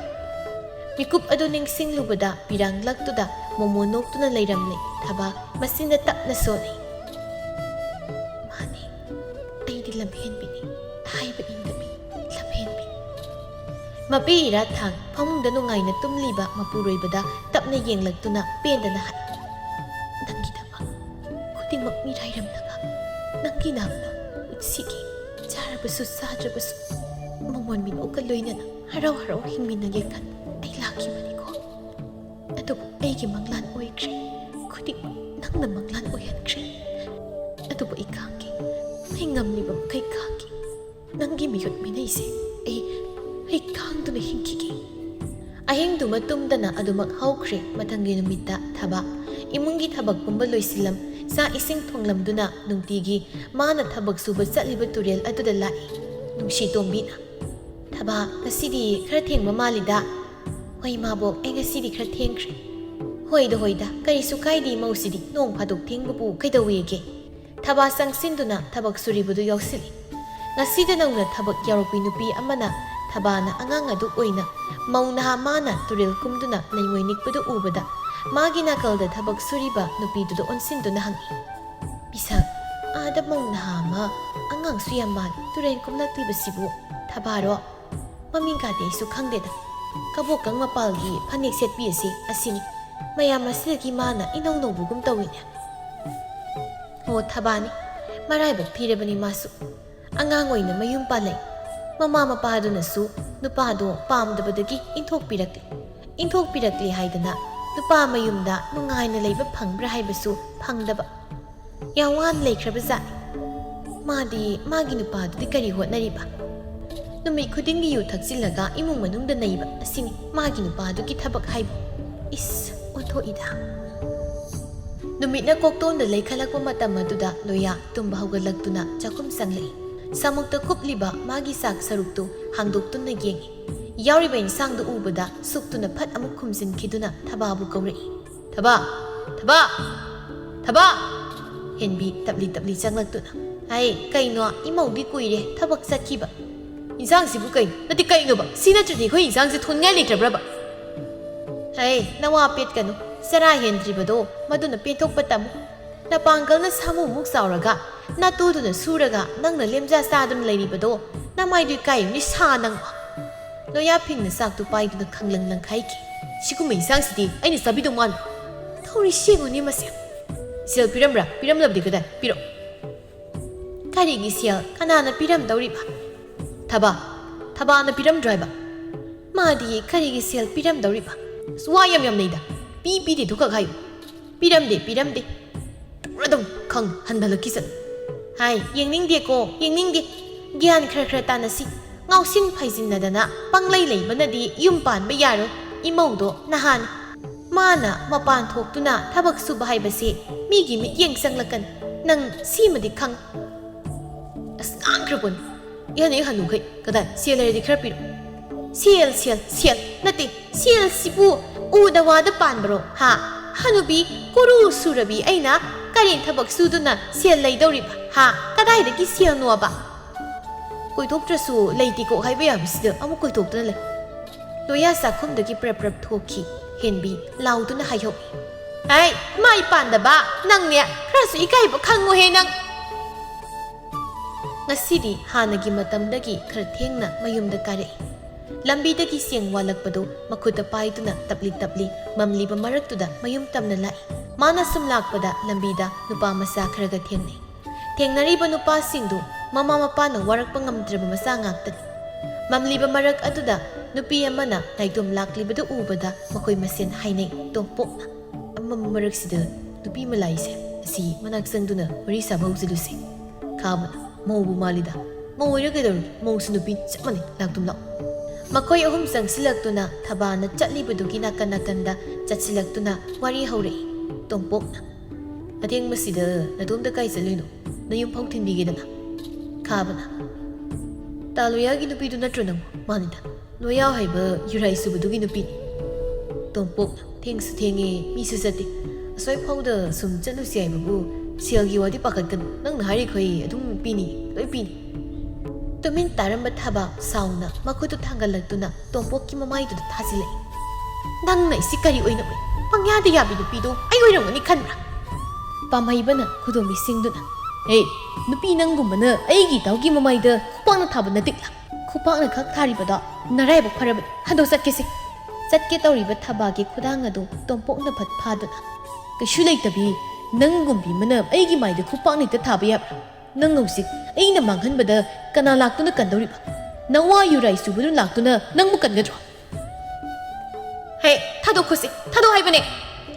ꯃꯤꯀꯨꯞ ꯑꯗꯨ ꯅꯤꯡꯁꯤꯡꯂꯨꯕꯗ ꯄꯤꯔꯥꯡꯂꯛꯇꯨꯗ ꯃꯣꯃꯣ ꯅꯣꯛꯇꯨꯅ ꯂꯩꯔꯝꯂꯦ꯫ ꯊꯕꯥ ꯃꯆꯤꯟꯗ ꯇꯞꯅ ꯁꯣꯜꯂꯤ꯫ "ꯃꯥꯅꯤ, ꯑꯩꯗꯤ ꯂꯝꯍꯦꯟꯕꯤꯅꯤ, ꯍꯥꯏꯕ ꯏꯟꯗꯕꯤ, ꯂꯝꯍꯦꯟꯕꯤ꯫" ꯃꯄꯤ ꯏꯔꯥ ꯊꯥꯡ ꯐꯃꯨꯡꯗ ꯅꯨꯡꯉꯥꯏꯅ ꯇꯨꯝꯂꯤꯕ ꯃꯄꯨꯔꯣꯏꯕꯗ ꯇꯞꯅ ꯌꯦꯡꯂꯛꯇꯨꯅ ꯄꯦꯟꯗꯅ ꯍꯥꯏ, "ꯅꯪꯒꯤꯗꯃꯛ ꯈꯨꯗꯤꯡꯃꯛ ꯃꯤꯔꯥꯏꯔꯝꯂꯒ ꯅꯪꯒꯤ ꯅꯥꯛꯇ ꯄꯨꯟꯁꯤꯒꯤ ꯆꯥꯔꯕꯁꯨ ꯆꯥꯗ꯭ꯔꯕꯁꯨ ꯃꯃꯣꯟ ꯃꯤꯅꯣꯛꯀ ꯂꯣꯏꯅꯅ ꯍꯔꯥꯎ ꯍꯔꯥꯎ ꯍꯤꯡꯃꯤꯟꯅꯒꯦ ꯈꯟ ꯑꯩ ꯂꯥꯛꯈꯤꯕꯅꯤꯀꯣ꯫ ꯑꯗꯨꯕꯨ ꯑꯩꯒꯤ ꯃꯪꯂꯥꯟ ꯑꯣꯏꯈ꯭ꯔꯦ, ꯈꯨꯗꯤꯡꯃꯛ ꯅꯪꯅ ꯃꯪꯂꯥꯟ ꯑꯣꯏꯍꯟꯈ꯭ꯔꯦ꯫ ꯑꯗꯨꯕꯨ ꯑꯩ ꯈꯥꯡꯒꯦ, ꯑꯩ ꯉꯝꯂꯤꯕ ꯃꯈꯩ ꯈꯥꯡꯒꯦ꯫ ꯅꯪꯒꯤ ꯃꯤꯍꯨꯠ ꯃꯤꯅꯩꯁꯦ ꯑꯩ, ꯑꯩ ꯈꯥꯡꯗꯨꯅ ꯍꯤꯡꯈꯤꯒꯦ꯫" ꯑꯍꯤꯡꯗꯨꯃ ꯇꯨꯝꯗꯅ ꯑꯗꯨꯃꯛ ꯍꯧꯈ꯭ꯔꯦ꯫ ꯃꯊꯪꯒꯤ ꯅꯨꯃꯤꯠꯇ ꯊꯕꯥ ꯏꯃꯨꯡꯒꯤ ꯊꯕꯛ ꯄꯨꯝꯕ ꯂꯣꯏꯁꯤꯜꯂꯝ, ꯆꯥꯛ ꯏꯁꯤꯡ ꯊꯣꯡꯂꯝꯗꯨꯅ ꯅꯨꯡꯇꯤꯒꯤ ꯃꯥꯅ ꯊꯕꯛ ꯁꯨꯕ ꯆꯠꯂꯤꯕ ꯇꯨꯔꯦꯜ ꯑꯗꯨꯗ ꯂꯥꯛꯏ꯫ ꯅꯨꯡꯁꯤ ꯇꯣꯝꯕꯤꯅ, "ꯊꯕꯥ, ꯉꯁꯤꯗꯤ ꯈꯔ ꯊꯦꯡꯕ ꯃꯥꯜꯂꯤꯗ꯫" "ꯍꯣꯏ ꯃꯥꯕꯣꯛ, ꯑꯩ ꯉꯁꯤꯗꯤ ꯈꯔ ꯊꯦꯡꯈ꯭ꯔꯦ꯫" "ꯍꯣꯏꯗ ꯍꯣꯏꯗ, ꯀꯔꯤꯁꯨ ꯀꯥꯏꯗꯦ, ꯃꯧꯁꯤꯗꯤ ꯅꯣꯡ ꯐꯥꯗꯣꯛ ꯊꯦꯡꯕꯕꯨ ꯀꯩꯗꯧꯋꯦꯒꯦ?" ꯊꯕꯥ ꯆꯪꯁꯤꯟꯗꯨꯅ ꯊꯕꯛ ꯁꯨꯔꯤꯕꯗꯨ ꯌꯥꯎꯁꯤꯜꯂꯤ꯫ ꯉꯁꯤꯗ ꯅꯧꯅ ꯊꯕꯛ ꯌꯥꯎꯔꯛꯄꯤ ꯅꯨꯄꯤ ꯑꯃꯅ ꯊꯕꯥꯅ ꯑꯉꯥꯡ ꯑꯗꯨ ꯑꯣꯏꯅ ꯃꯧ ꯅꯍꯥ ꯃꯥꯅ ꯇꯨꯔꯦꯜ ꯀꯨꯝꯗꯨꯅ ꯂꯩꯉꯣꯏ ꯅꯤꯛꯄꯗꯨ ꯎꯕꯗ ꯃꯥꯒꯤ ꯅꯥꯀꯜꯗ ꯊꯕꯛ ꯁꯨꯔꯤꯕ ꯅꯨꯄꯤꯗꯨꯗ ꯑꯣꯟꯁꯤꯟꯗꯨꯅ ꯍꯪꯉꯤ, "ꯃꯤꯁꯛ, ꯑꯥꯗ ꯃꯧ ꯅꯍꯥ ꯑꯃ ꯑꯉꯥꯡꯁꯨ ꯌꯥꯝ ꯃꯥꯜꯂꯤ ꯇꯨꯔꯦꯜ ꯀꯨꯝꯂꯛꯂꯤꯕꯁꯤꯕꯨ ꯊꯕꯥꯔꯣ? ꯃꯃꯤꯡꯒꯗꯤ ꯑꯩꯁꯨ ꯈꯪꯗꯦꯗ꯫ ꯀꯕꯣꯛꯀꯪ ꯃꯄꯥꯜꯒꯤ ꯐꯅꯦꯛ ꯁꯦꯠꯄꯤ ꯑꯁꯤ ꯑꯁꯤꯅꯤ꯫ ꯃꯌꯥꯝ ꯑꯁꯤꯗꯒꯤ ꯃꯥꯅ ꯏꯅꯧ ꯅꯧꯕꯒꯨꯝ ꯇꯧꯏꯅꯦ꯫" "ꯑꯣ, ꯊꯕꯥꯅꯤ꯫ ꯃꯔꯥꯏꯕꯛ ꯊꯤꯔꯕꯅꯤ ꯃꯥꯁꯨ꯫ ꯑꯉꯥꯡ ꯑꯣꯏꯅ ꯃꯌꯨꯝ ꯄꯥꯜꯂꯛꯏ꯫ ꯃꯃꯥ ꯃꯄꯥꯗꯨꯅꯁꯨ ꯅꯨꯄꯥꯗꯣ ꯄꯥꯝꯗꯕꯗꯒꯤ ꯏꯟꯊꯣꯛꯄꯤꯔꯛꯂꯦ꯫ ꯏꯟꯊꯣꯛꯄꯤꯔꯛꯂꯦ ꯍꯥꯏꯗꯅ ꯅꯨꯄꯥ ꯃꯌꯨꯝꯗ ꯅꯨꯡꯉꯥꯏꯅ ꯂꯩꯕ ꯐꯪꯕ꯭ꯔꯥ ꯍꯥꯏꯕꯁꯨ ꯐꯪꯗꯕ꯫ ꯌꯥꯝ ꯋꯥꯅ ꯂꯩꯈ꯭ꯔꯕꯖꯥꯠꯅꯤ꯫ ꯃꯥꯗꯤ ꯃꯥꯒꯤ ꯅꯨꯄꯥꯗꯨꯗꯤ ꯀꯔꯤ ꯍꯣꯠꯅꯔꯤꯕ? ꯅꯨꯃꯤꯠ ꯈꯨꯗꯤꯡꯒꯤ ꯌꯨ ꯊꯛꯆꯤꯜꯂꯒ ꯏꯃꯨꯡ ꯃꯅꯨꯡꯗ ꯅꯩꯕ ꯑꯁꯤꯅꯤ ꯃꯥꯒꯤ ꯅꯨꯄꯥꯗꯨꯒꯤ ꯊꯕꯛ ꯍꯥꯏꯕꯨ꯫ ꯏꯁ, ꯑꯣꯟꯊꯣꯛꯏꯗ꯫ ꯅꯨꯃꯤꯠꯅ ꯀꯣꯛꯇꯣꯟꯗ ꯂꯩꯈꯠꯂꯛꯄ ꯃꯇꯝ ꯑꯗꯨꯗ ꯂꯣꯌꯥ ꯇꯨꯝꯕ ꯍꯧꯒꯠꯂꯛꯇꯨꯅ ꯆꯥꯛꯈꯨꯝ ꯆꯪꯂꯛꯏ꯫ ꯁꯥꯃꯨꯛꯇ ꯀꯨꯞꯂꯤꯕ ꯃꯥꯒꯤ ꯆꯥꯛ ꯁꯔꯨꯛꯇꯨ ꯍꯥꯡꯗꯣꯛꯇꯨꯅ ꯌꯦꯡꯏ꯫ ꯌꯥꯎꯔꯤꯕ ꯏꯟꯁꯥꯡꯗꯨ ꯎꯕꯗ ꯁꯨꯛꯇꯨꯅ ꯐꯠ ꯑꯃꯨꯛ ꯈꯨꯝꯖꯤꯟꯈꯤꯗꯨꯅ ꯊꯕꯥꯕꯨ ꯀꯧꯔꯛꯏ꯫ "ꯊꯕꯥ! ꯊꯕꯥ! ꯊꯕꯥ!" ꯍꯦꯟꯕꯤ ꯇꯞꯂꯤ ꯇꯞꯂꯤ ꯆꯪꯂꯛꯇꯨꯅ꯫ "ꯍꯥꯏ, ꯀꯩꯅꯣ? ꯏꯃꯧꯗꯤ ꯀꯨꯏꯔꯦ ꯊꯕꯛ ꯆꯠꯈꯤꯕ꯫ ꯏꯟꯁꯥꯡꯁꯤꯕꯨ ꯀꯩꯅꯣ? ꯅꯠꯇꯦ, ꯀꯩꯅꯣꯕ? ꯁꯤ ꯅꯠꯇ꯭ꯔꯗꯤ ꯑꯩꯈꯣꯏ ꯏꯟꯁꯥꯡꯁꯦ ꯊꯣꯟꯉꯥꯏ ꯂꯩꯇ꯭ꯔꯕ꯭ꯔꯕ?" "ꯍꯩ, ꯅꯋꯥ ꯄꯦꯠꯀꯅꯨ꯫ ꯆꯔꯥ ꯍꯦꯟꯗ꯭ꯔꯤꯕꯗꯣ ꯃꯗꯨꯅ ꯄꯦꯟꯊꯣꯛꯄ ꯇꯝꯃꯨ꯫ ꯅꯄꯥꯡꯒꯜꯅ ꯁꯥꯃꯨꯃꯨꯛ ꯆꯥꯎꯔꯒ ꯅꯇꯨꯗꯨꯅ ꯁꯨꯔꯒ ꯅꯪꯅ ꯂꯦꯝꯖꯥ ꯆꯥꯗꯨꯅ ꯂꯩꯔꯤꯕꯗꯣ ꯅꯃꯥꯏꯗꯨ ꯏꯀꯥꯏꯔꯤꯕꯅꯤ ꯁꯥ ꯅꯪ!" ꯂꯣꯌꯥ ꯐꯤꯡꯅ ꯆꯥꯛꯇꯨ ꯄꯥꯏꯗꯨꯅ ꯈꯪꯂꯪ ꯂꯪꯈꯥꯏꯈꯤ꯫ "ꯁꯤꯒꯨꯝꯕ ꯏꯟꯁꯥꯡꯁꯤꯗꯤ ꯑꯩꯅ ꯆꯥꯕꯤꯗꯧ ꯃꯥꯟꯕ꯫ ꯊꯧꯔꯤ ꯁꯦꯡꯉꯨꯅꯦ ꯃꯁꯦ꯫ ꯁꯦꯜ ꯄꯤꯔꯝꯕ꯭ꯔꯥ? ꯄꯤꯔꯝꯂꯕꯗꯤ ꯀꯗꯥꯏ? ꯄꯤꯔꯛꯑꯣ!" "ꯀꯔꯤꯒꯤ ꯁꯦꯜ? ꯀꯅꯥꯅ ꯄꯤꯔꯝꯗꯧꯔꯤꯕ?" "ꯊꯕꯥ, ꯊꯕꯥꯅ ꯄꯤꯔꯝꯗ꯭ꯔꯣ ꯍꯥꯏꯕ?" "ꯃꯥꯗꯤ ꯀꯔꯤꯒꯤ ꯁꯦꯜ ꯄꯤꯔꯝꯗꯧꯔꯤꯕ?" "ꯑꯁ, ꯋꯥ ꯌꯥꯝ ꯌꯥꯝ ꯅꯩꯗ꯫ ꯄꯤ ꯄꯤꯗꯦꯗꯨ ꯈꯛ ꯍꯥꯏꯌꯨ꯫ ꯄꯤꯔꯝꯗꯦ, ꯄꯤꯔꯝꯗꯦ꯫ ꯇꯧꯔꯗꯧ ꯈꯪ ꯍꯟꯕꯂꯛꯈꯤꯁꯅꯨ꯫ ꯍꯥꯏ, ꯌꯦꯡꯅꯤꯡꯗꯦꯀꯣ, ꯌꯦꯡꯅꯤꯡꯗꯦ꯫ ꯒ꯭ꯌꯥꯟ ꯈꯔ ꯈꯔ ꯇꯥꯅꯁꯤ꯫ ꯉꯥꯎꯁꯤꯟ ꯐꯩꯖꯤꯟꯅꯗꯅ ꯄꯪꯂꯩ ꯂꯩꯕꯅꯗꯤ ꯌꯨꯝ ꯄꯥꯟꯕ ꯌꯥꯔꯣꯏ꯫ ꯏꯃꯧꯗꯣ ꯅꯍꯥꯟ ꯃꯥꯅ ꯃꯄꯥꯟ ꯊꯣꯛꯇꯨꯅ ꯊꯕꯛ ꯁꯨꯕ ꯍꯥꯏꯕꯁꯦ ꯃꯤꯒꯤ ꯃꯤꯠꯌꯦꯡ ꯆꯪꯂꯛꯀꯅꯤ꯫ ꯅꯪ ꯁꯤꯃꯗꯤ ꯈꯪ꯫ ꯑꯁ, ꯉꯥꯡꯈ꯭ꯔꯕꯅꯤ꯫ ꯏꯍꯟ ꯍꯦꯛ ꯍꯟꯅꯨꯈꯩ꯫ ꯀꯗꯥꯏ? ꯁꯦꯜ ꯂꯩꯔꯗꯤ ꯈꯔ ꯄꯤꯔꯛꯎ꯫ ꯁꯦꯜ, ꯁꯦꯜ, ꯁꯦꯜ ꯅꯠꯇꯦ꯫ ꯁꯦꯜꯁꯤꯕꯨ ꯎꯗ ꯋꯥꯗ ꯄꯥꯟꯕ꯭ꯔꯣ? ꯍꯥ? ꯍꯅꯨꯕꯤ ꯀꯨꯔꯨ ꯁꯨꯔꯕꯤ ꯑꯩꯅ ꯀꯔꯦꯟ ꯊꯕꯛ ꯁꯨꯗꯨꯅ ꯁꯦꯜ ꯂꯩꯗꯧꯔꯤꯕ? ꯍꯥ? ꯀꯗꯥꯏꯗꯒꯤ ꯁꯦꯜꯅꯣꯕ? ꯀꯣꯏꯊꯣꯛꯇ꯭ꯔꯁꯨ ꯂꯩꯇꯦꯀꯣ ꯍꯥꯏꯕ ꯌꯥꯕꯁꯤꯗ ꯑꯃꯨꯛ ꯀꯣꯏꯊꯣꯛꯇꯨꯅ ꯂꯩ꯫ ꯂꯣꯌꯥ ꯆꯥꯛꯈꯨꯝꯗꯒꯤ ꯄ꯭ꯔꯞ ꯄ꯭ꯔꯞ ꯊꯣꯛꯈꯤ꯫ ꯍꯦꯟꯕꯤ ꯂꯥꯎꯗꯨꯅ ꯍꯥꯏꯍꯧꯏ꯫ "ꯍꯩ, ꯃꯥꯏ ꯄꯥꯟꯗꯕ! ꯅꯪꯅꯦ ꯈꯔꯁꯨ ꯏꯀꯥꯏꯕ ꯈꯪꯉꯨꯍꯦ ꯅꯪ!" ꯉꯁꯤꯗꯤ ꯍꯥꯟꯅꯒꯤ ꯃꯇꯝꯗꯒꯤ ꯈꯔ ꯊꯦꯡꯅ ꯃꯌꯨꯝꯗ ꯀꯥꯔꯛꯏ꯫ ꯂꯝꯕꯤꯗꯒꯤ ꯆꯦꯡ ꯋꯥꯜꯂꯛꯄꯗꯨ ꯃꯈꯨꯠꯇ ꯄꯥꯏꯗꯨꯅ ꯇꯞꯂꯤ ꯇꯞꯂꯤ ꯃꯝꯂꯤꯕ ꯃꯔꯛꯇꯨꯗ ꯃꯌꯨꯝ ꯇꯝꯅ ꯂꯥꯛꯏ꯫ ꯃꯥꯅ ꯁꯨꯝ ꯂꯥꯛꯄꯗ ꯂꯝꯕꯤꯗ ꯅꯨꯄꯥ ꯃꯆꯥ ꯈꯔꯒ ꯊꯦꯡꯅꯩ꯫ ꯊꯦꯡꯅꯔꯤꯕ ꯅꯨꯄꯥꯁꯤꯡꯗꯨ ꯃꯃꯥ ꯃꯄꯥꯅ ꯋꯥꯔꯛꯄ ꯉꯝꯗ꯭ꯔꯕ ꯃꯆꯥ ꯉꯥꯛꯇꯅꯤ꯫ ꯃꯝꯂꯤꯕ ꯃꯔꯛ ꯑꯗꯨꯗ ꯅꯨꯄꯤ ꯑꯃꯅ ꯅꯥꯏꯇꯣꯝ ꯂꯥꯛꯂꯤꯕꯗꯨ ꯎꯕꯗ ꯃꯈꯣꯏ ꯃꯁꯦꯟ ꯍꯥꯏꯅꯩ, ꯇꯣꯝꯄꯣꯛꯅ꯫ ꯑꯃꯝꯕ ꯃꯔꯛꯁꯤꯗ ꯅꯨꯄꯤ ꯑꯃ ꯂꯥꯛꯏꯁꯦ, ꯑꯁꯤ ꯃꯅꯥꯛ ꯆꯪꯗꯨꯅ ꯋꯥꯔꯤ ꯁꯥꯕ ꯍꯧꯖꯤꯜꯂꯨꯁꯦ꯫ ꯈꯥꯕꯅ, ꯃꯧꯕꯨ ꯃꯥꯜꯂꯤꯗ꯫ ꯃꯧ ꯑꯣꯏꯔ ꯀꯩꯗꯧꯔꯒꯦ? ꯃꯧꯁꯨ ꯅꯨꯄꯤ ꯆꯞ ꯃꯥꯟꯅꯩ, ꯂꯥꯛꯇꯨꯝ ꯂꯥꯛꯑꯣ꯫ ꯃꯈꯣꯏ ꯑꯍꯨꯝ ꯆꯪꯁꯤꯜꯂꯛꯇꯨꯅ ꯊꯕꯥꯅ ꯆꯠꯂꯤꯕꯗꯨꯒꯤ ꯅꯥꯀꯟ ꯅꯥꯀꯟꯗ ꯆꯠꯁꯤꯜꯂꯛꯇꯨꯅ ꯋꯥꯔꯤ ꯍꯧꯔꯛꯏ꯫ ꯇꯣꯝꯄꯣꯛꯅ, ꯑꯊꯦꯡꯕꯁꯤꯗ ꯅꯇꯣꯝꯇ ꯀꯥꯏ ꯆꯠꯂꯨꯏꯅꯣ? ꯅꯌꯨꯝ ꯐꯥꯎ ꯊꯤꯟꯕꯤꯒꯦꯗꯅ꯫ ꯈꯥꯕꯅ, ꯇꯥꯂꯨꯌꯥꯒꯤ ꯅꯨꯄꯤꯗꯨ ꯅꯠꯇ꯭ꯔꯣ ꯅꯪꯕꯨ? ꯃꯥꯅꯤꯗ, ꯂꯣꯌꯥ ꯍꯥꯏꯕ ꯌꯨꯔꯥꯏ ꯁꯨꯕꯗꯨꯒꯤ ꯅꯨꯄꯤꯅꯤ꯫ ꯇꯣꯝꯄꯣꯛꯅ, ꯊꯦꯡꯁꯨ ꯊꯦꯡꯉꯦ, ꯃꯤꯁꯨ ꯆꯠꯇꯦ꯫ ꯑꯁ꯭ꯋꯥꯏ ꯐꯥꯎꯗ ꯁꯨꯝ ꯆꯠꯂꯨꯁꯤ ꯍꯥꯏꯕꯕꯨ ꯁꯦꯜꯒꯤ ꯋꯥꯗꯤ ꯄꯥꯈꯠꯀꯅꯨ, ꯅꯪꯅ ꯍꯥꯏꯔꯤꯈꯩ ꯑꯗꯨꯝ ꯄꯤꯅꯤ, ꯂꯣꯏ ꯄꯤꯅꯤ꯫ ꯇꯨꯃꯤꯟ ꯇꯥꯔꯝꯕ ꯊꯕꯥ ꯁꯥꯎꯅ ꯃꯈꯨꯠꯇꯨ ꯊꯥꯡꯒꯠꯂꯛꯇꯨꯅ ꯇꯣꯝꯄꯣꯛꯀꯤ ꯃꯃꯥꯏꯗꯨꯗ ꯊꯥꯖꯤꯜꯂꯛꯏ꯫ ꯅꯪꯅ ꯑꯩꯁꯤ ꯀꯔꯤ ꯑꯣꯏꯅ ꯎꯏ? ꯄꯪꯌꯥꯗ ꯌꯥꯕꯤ ꯅꯨꯄꯤꯗꯣ ꯑꯩ ꯑꯣꯏꯔꯝꯒꯅꯤ ꯈꯟꯕ꯭ꯔꯥ? ꯄꯥꯝꯍꯩꯕꯅ ꯈꯨꯗꯣꯝꯕꯤ ꯁꯤꯡꯗꯨꯅ, ꯍꯦ, ꯅꯨꯄꯤ ꯅꯪꯒꯨꯝꯕꯅ ꯑꯩꯒꯤ ꯏꯇꯥꯎꯒꯤ ꯃꯃꯥꯏꯗ ꯈꯨꯄꯥꯛꯅ ꯊꯥꯕ ꯅꯠꯇꯦꯛꯂꯥ? ꯈꯨꯄꯥꯛꯅ ꯈꯛ ꯊꯥꯔꯤꯕꯗꯣ ꯅꯔꯥꯏꯕꯛ ꯐꯔꯕꯅꯤ꯫ ꯍꯟꯗꯣꯛ ꯆꯠꯀꯦꯁꯦ꯫ ꯆꯠꯀꯦ ꯇꯧꯔꯤꯕ ꯊꯕꯥꯒꯤ ꯈꯨꯗꯥꯡ ꯑꯗꯨ ꯇꯣꯝꯄꯣꯛꯅ ꯐꯠ ꯐꯥꯗꯨꯅ, ꯀꯩꯁꯨ ꯂꯩꯇꯕꯤ ꯅꯪꯒꯨꯝꯕꯤ ꯑꯃꯅ ꯑꯩꯒꯤ ꯃꯥꯏꯗ ꯈꯨꯄꯥꯛꯅ ꯍꯦꯛꯇ ꯊꯥꯕ ꯌꯥꯕ꯭ꯔꯥ? ꯅꯪ ꯍꯧꯖꯤꯛ ꯑꯩꯅ ꯃꯥꯡꯍꯟꯕꯗ ꯀꯅꯥ ꯂꯥꯛꯇꯨꯅ ꯀꯟꯗꯧꯔꯤꯕ? ꯅꯋꯥ ꯌꯨꯔꯥꯏ ꯁꯨꯕꯗꯨ ꯂꯥꯛꯇꯨꯅ ꯅꯪꯕꯨ ꯀꯟꯒꯗ꯭ꯔꯣ? ꯍꯦ, ꯊꯥꯗꯣꯛꯈꯣꯁꯤ, ꯊꯥꯗꯣꯛ ꯍꯥꯏꯕꯅꯦ꯫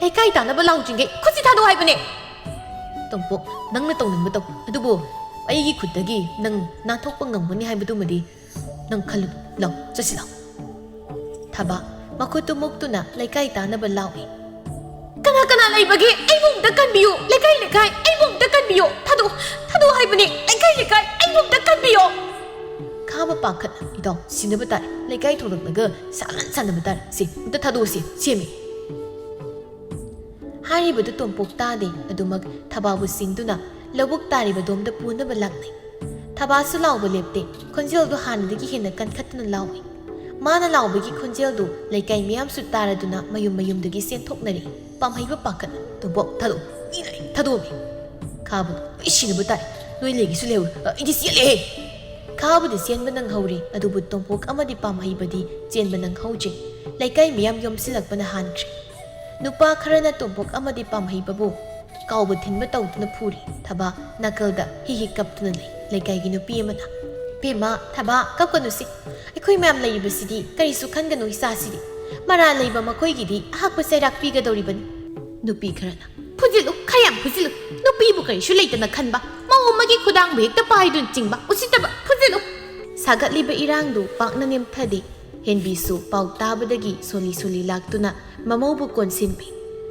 ꯂꯩꯀꯥꯏ ꯇꯥꯅꯕ ꯂꯥꯎꯗ꯭ꯔꯤꯉꯩ ꯈꯨꯠꯁꯤ ꯊꯥꯗꯣꯛ ꯍꯥꯏꯕꯅꯦ꯫ ꯇꯣꯝꯄꯣꯛ, ꯅꯪꯅ ꯇꯧꯅꯤꯡꯕ ꯇꯧ, ꯑꯗꯨꯕꯨ ꯑꯩꯒꯤ ꯈꯨꯠꯇꯒꯤ ꯅꯪ ꯅꯥꯟꯊꯣꯛꯄ ꯉꯝꯒꯅꯤ ꯍꯥꯏꯕꯗꯨꯃꯗꯤ ꯅꯪ ꯈꯜꯂꯨ꯫ ꯂꯥꯎ, ꯆꯠꯁꯤ ꯂꯥꯎ꯫ ꯊꯕꯥ ꯃꯈꯨꯠꯇꯨ ꯃꯨꯛꯇꯨꯅ ꯂꯩꯀꯥꯏ ꯇꯥꯅꯕ ꯂꯥꯎꯏ꯫ ꯀꯅꯥ ꯀꯅꯥ ꯂꯩꯕꯒꯦ? ꯑꯩꯕꯨ ꯑꯝꯇ ꯀꯟꯕꯤꯌꯨ꯫ ꯂꯩꯀꯥꯏ, ꯂꯩꯀꯥꯏ, ꯑꯩꯕꯨ ꯑꯝꯇ ꯀꯟꯕꯤꯌꯨ꯫ ꯊꯥꯗꯣꯛ, ꯊꯥꯗꯣꯛ ꯍꯥꯏꯕꯅꯦ꯫ ꯂꯩꯀꯥꯏ, ꯂꯩꯀꯥꯏ, ꯑꯩꯕꯨ ꯑꯝꯇ ꯀꯟꯕꯤꯌꯨ꯫ ꯈꯥꯕ ꯄꯥꯈꯠ, ꯏꯇꯥꯎ, ꯁꯤꯟꯅꯕ ꯇꯥꯔꯦ꯫ ꯂꯩꯀꯥꯏ ꯊꯣꯛꯂꯛꯂꯒ ꯁꯥꯂꯥꯟ ꯁꯥꯟꯅꯕ ꯇꯥꯔꯦ꯫ ꯁꯤ ꯑꯝꯇ ꯊꯥꯗꯣꯛꯑꯁꯤ, ꯁꯦꯝꯃꯤ꯫ ꯍꯥꯏꯔꯤꯕꯗꯨ ꯇꯣꯝꯄꯣꯛ ꯇꯥꯗꯦ꯫ ꯑꯗꯨꯃꯛ ꯊꯕꯥꯕꯨ ꯁꯤꯡꯗꯨꯅ ꯂꯧꯕꯨꯛ ꯇꯥꯔꯤꯕꯗꯣꯝꯗ ꯄꯨꯅꯕ ꯂꯥꯛꯅꯩ꯫ ꯊꯕꯥꯁꯨ ꯂꯥꯎꯕ ꯂꯦꯞꯇꯦ꯫ ꯈꯣꯟꯖꯦꯜꯗꯨ ꯍꯥꯟꯅꯗꯒꯤ ꯍꯦꯟꯅ ꯀꯟꯈꯠꯇꯨꯅ ꯂꯥꯎꯏ꯫ ꯃꯥꯅ ꯂꯥꯎꯕꯒꯤ ꯈꯣꯟꯖꯦꯜꯗꯨ ꯂꯩꯀꯥꯏ ꯃꯤꯌꯥꯝꯁꯨ ꯇꯥꯔꯗꯨꯅ ꯃꯌꯨꯝ ꯃꯌꯨꯝꯗꯒꯤ ꯆꯦꯟꯊꯣꯛꯅꯔꯛꯏ꯫ ꯄꯥꯝꯍꯩꯕ ꯄꯥꯈꯠ, ꯇꯣꯝꯄꯣꯛ, ꯊꯥꯗꯣꯛꯑꯣ꯫ ꯃꯤ ꯂꯥꯛꯑꯦ, ꯊꯥꯗꯣꯛꯑꯣꯃꯤ꯫ ꯈꯥꯕꯗꯨ ꯂꯣꯏ ꯁꯤꯅꯕ ꯇꯥꯔꯦ꯫ ꯅꯣꯏ ꯂꯩꯒꯦꯁꯨ ꯂꯩꯍꯧꯔꯣ꯫ ꯑ, ꯑꯩꯗꯤ ꯆꯦꯜꯂꯦꯍꯦ꯫ ꯈꯥꯕꯗꯤ ꯆꯦꯟꯕ ꯅꯪꯍꯧꯔꯦ, ꯑꯗꯨꯕꯨ ꯇꯣꯝꯄꯣꯛ ꯑꯃꯗꯤ ꯄꯥꯝꯍꯩꯕꯗꯤ ꯆꯦꯟꯕ ꯅꯪꯍꯧꯗ꯭ꯔꯦ꯫ ꯂꯩꯀꯥꯏ ꯃꯤꯌꯥꯝ ꯌꯣꯝꯁꯤꯜꯂꯛꯄꯅ ꯍꯥꯟꯈ꯭ꯔꯦ꯫ ꯅꯨꯄꯥ ꯈꯔꯅ ꯇꯣꯝꯄꯣꯛ ꯑꯃꯗꯤ ꯄꯥꯝꯍꯩꯕꯕꯨ ꯀꯥꯎꯕ ꯊꯤꯟꯕ ꯇꯧꯗꯨꯅ ꯐꯨꯔꯤ꯫ ꯊꯕꯥ ꯅꯥꯀꯜꯗ ꯍꯤ ꯍꯤ ꯀꯞꯇꯨꯅ ꯂꯩ꯫ ꯂꯩꯀꯥꯏꯒꯤ ꯅꯨꯄꯤ ꯑꯃꯅ, "ꯕꯦꯝꯃ, ꯊꯕꯥ, ꯀꯞꯀꯅꯨꯁꯤ꯫ ꯑꯩꯈꯣꯏ ꯃꯌꯥꯝ ꯂꯩꯔꯤꯕꯁꯤꯗꯤ ꯀꯔꯤꯁꯨ ꯈꯟꯒꯅꯨ ꯏꯆꯥꯁꯤꯗꯤ꯫ ꯃꯔꯥꯜ ꯂꯩꯕ ꯃꯈꯣꯏꯒꯤꯗꯤ ꯑꯍꯥꯛꯄ ꯆꯩꯔꯥꯛ ꯄꯤꯒꯗꯧꯔꯤꯕꯅꯤ"꯫ ꯅꯨꯄꯤ ꯈꯔꯅ, "ꯐꯨꯖꯤꯜꯂꯨ, ꯈꯔ ꯌꯥꯝ ꯐꯨꯖꯤꯜꯂꯨ꯫ ꯅꯨꯄꯤꯕꯨ ꯀꯔꯤꯁꯨ ꯂꯩꯇꯅ ꯈꯟꯕ, ꯃꯧ ꯑꯃꯒꯤ ꯈꯨꯗꯥꯡꯕꯨ ꯍꯦꯛꯇ ꯄꯥꯏꯗꯨꯅ ꯆꯤꯡꯕ, ꯎꯁꯤꯠꯇꯕ, ꯐꯨꯖꯤꯜꯂꯨ"꯫ ꯁꯥꯒꯠꯂꯤꯕ ꯏꯔꯥꯡꯗꯨ ꯄꯥꯛꯅ ꯅꯦꯝꯊꯗꯦ꯫ ꯍꯦꯟꯕꯤꯁꯨ ꯄꯥꯎ ꯇꯥꯕꯗꯒꯤ ꯁꯣꯜꯂꯤ ꯁꯣꯜꯂꯤ ꯂꯥꯛꯇꯨꯅ ꯃꯃꯧꯕꯨ ꯀꯣꯟꯁꯤꯟꯕꯤ꯫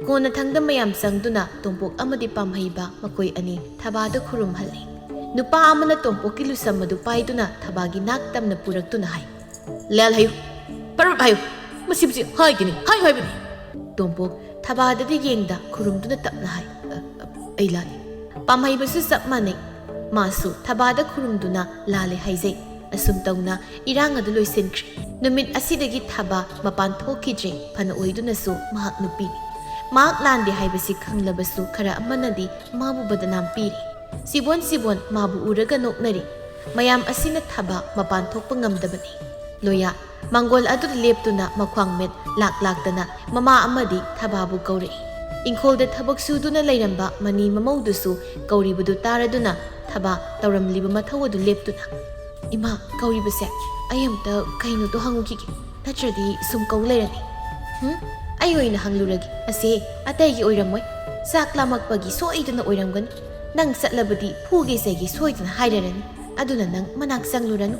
ꯀꯣꯟꯅꯊꯪꯗ ꯃꯌꯥꯝ ꯆꯪꯗꯨꯅ ꯇꯣꯝꯄꯣꯛ ꯑꯃꯗꯤ ꯄꯥꯝꯍꯩꯕ ꯃꯈꯣꯏ ꯑꯅꯤ ꯊꯕꯥꯗ ꯈꯨꯔꯨꯝꯍꯜꯂꯤ꯫ ꯅꯨꯄꯥ ꯑꯃꯅ ꯇꯣꯝꯄꯣꯛꯀꯤ ꯂꯨꯁꯝ ꯑꯗꯨ ꯄꯥꯏꯗꯨꯅ ꯊꯕꯥꯒꯤ ꯅꯥꯛ ꯇꯝꯅ ꯄꯨꯔꯛꯇꯨꯅ ꯍꯥꯏ, "ꯂꯦꯜ ꯍꯥꯏꯌꯨ, ꯄꯔꯨꯞ ꯍꯥꯏꯌꯨ, ꯃꯁꯤꯕꯨꯁꯤ ꯍꯥꯏꯒꯅꯤ, ꯍꯥꯏꯌꯨ ꯍꯥꯏꯕꯅꯤ"꯫ ꯇꯣꯝꯄꯣꯛ ꯊꯕꯥꯗꯗꯤ ꯌꯦꯡꯗ ꯈꯨꯔꯨꯝꯗꯨꯅ ꯇꯞꯅ ꯍꯥꯏ, "ꯑ, ꯑ, ꯑꯩ ꯂꯥꯜꯂꯤ"꯫ ꯄꯥꯝꯍꯩꯕꯁꯨ ꯆꯞ ꯃꯥꯟꯅꯩ꯫ ꯃꯥꯁꯨ ꯊꯕꯥꯗ ꯈꯨꯔꯨꯝꯗꯨꯅ "ꯂꯥꯜꯂꯦ" ꯍꯥꯏꯖꯩ꯫ ꯑꯁꯨꯝ ꯇꯧꯅ ꯏꯔꯥꯡ ꯑꯗꯨ ꯂꯣꯏꯁꯤꯟꯈ꯭ꯔꯦ꯫ ꯅꯨꯃꯤꯠ ꯑꯁꯤꯗꯒꯤ ꯊꯕꯥ ꯃꯄꯥꯟ ꯊꯣꯛꯈꯤꯗ꯭ꯔꯦ꯫ ꯐꯅ ꯑꯣꯏꯗꯨꯅꯁꯨ ꯃꯍꯥꯛ ꯅꯨꯄꯤꯅꯤ꯫ ꯃꯍꯥꯛ ꯂꯥꯟꯗꯦ ꯍꯥꯏꯕꯁꯤ ꯈꯪꯂꯕꯁꯨ ꯈꯔ ꯑꯃꯅꯗꯤ ꯃꯥꯕꯨ ꯕꯗꯅꯥꯝ ꯄꯤꯔꯤ꯫ ꯁꯤꯕꯣꯟ ꯁꯤꯕꯣꯟ ꯃꯥꯕꯨ ꯎꯔꯒ ꯅꯣꯛꯅꯔꯤ꯫ ꯃꯌꯥꯝ ꯑꯁꯤꯅ ꯊꯕꯥ ꯃꯄꯥꯟ ꯊꯣꯛꯄ ꯉꯝꯗꯕꯅꯤ꯫ ꯂꯣꯌꯥ ꯃꯥꯡꯒꯣꯜ ꯑꯗꯨꯗ ꯂꯦꯞꯇꯨꯅ ꯃꯈ꯭ꯋꯥꯡ ꯃꯤꯠ ꯂꯥꯛ ꯂꯥꯛꯇꯅ ꯃꯃꯥ ꯑꯃꯗꯤ ꯊꯕꯥꯕꯨ ꯀꯧꯔꯛꯏ꯫ ꯏꯪꯈꯣꯜꯗ ꯊꯕꯛ ꯁꯨꯗꯨꯅ ꯂꯩꯔꯝꯕ ꯃꯅꯤ ꯃꯃꯧꯗꯨꯁꯨ ꯀꯧꯔꯤꯕꯗꯨ ꯇꯥꯔꯗꯨꯅ ꯊꯕꯥ ꯇꯧꯔꯝꯂꯤꯕ ꯃꯊꯧ ꯑꯗꯨ ꯂꯦꯞꯇꯨꯅ, "ꯏꯃꯥ, ꯀꯧꯔꯤꯕꯁꯦ ꯑꯩ ꯑꯝꯇ ꯀꯩꯅꯣꯗꯣ ꯍꯪꯉꯨꯈꯤꯒꯦ, ꯅꯠꯇ꯭ꯔꯗꯤ ꯁꯨꯝ ꯀꯧ ꯂꯩꯔꯅꯤ"꯫ "ꯍꯨꯝ? ꯑꯩ ꯑꯣꯏꯅ ꯍꯪꯂꯨꯔꯒꯦ꯫ ꯑꯁꯦ, ꯑꯇꯩꯒꯤ ꯑꯣꯏꯔꯝꯃꯣꯏ꯫ ꯆꯥꯛ ꯂꯥꯝꯃꯛꯄꯒꯤ ꯁꯣꯏꯗꯅ ꯑꯣꯏꯔꯝꯒꯅꯤ꯫ ꯅꯪ ꯆꯠꯂꯕꯗꯤ ꯐꯨꯒꯦ ꯆꯩꯒꯦ ꯁꯣꯏꯗꯅ ꯍꯥꯏꯔꯔꯅꯤ꯫ ꯑꯗꯨꯅ ꯅꯪ ꯃꯅꯥꯛ ꯆꯪꯂꯨꯔꯅꯨ"꯫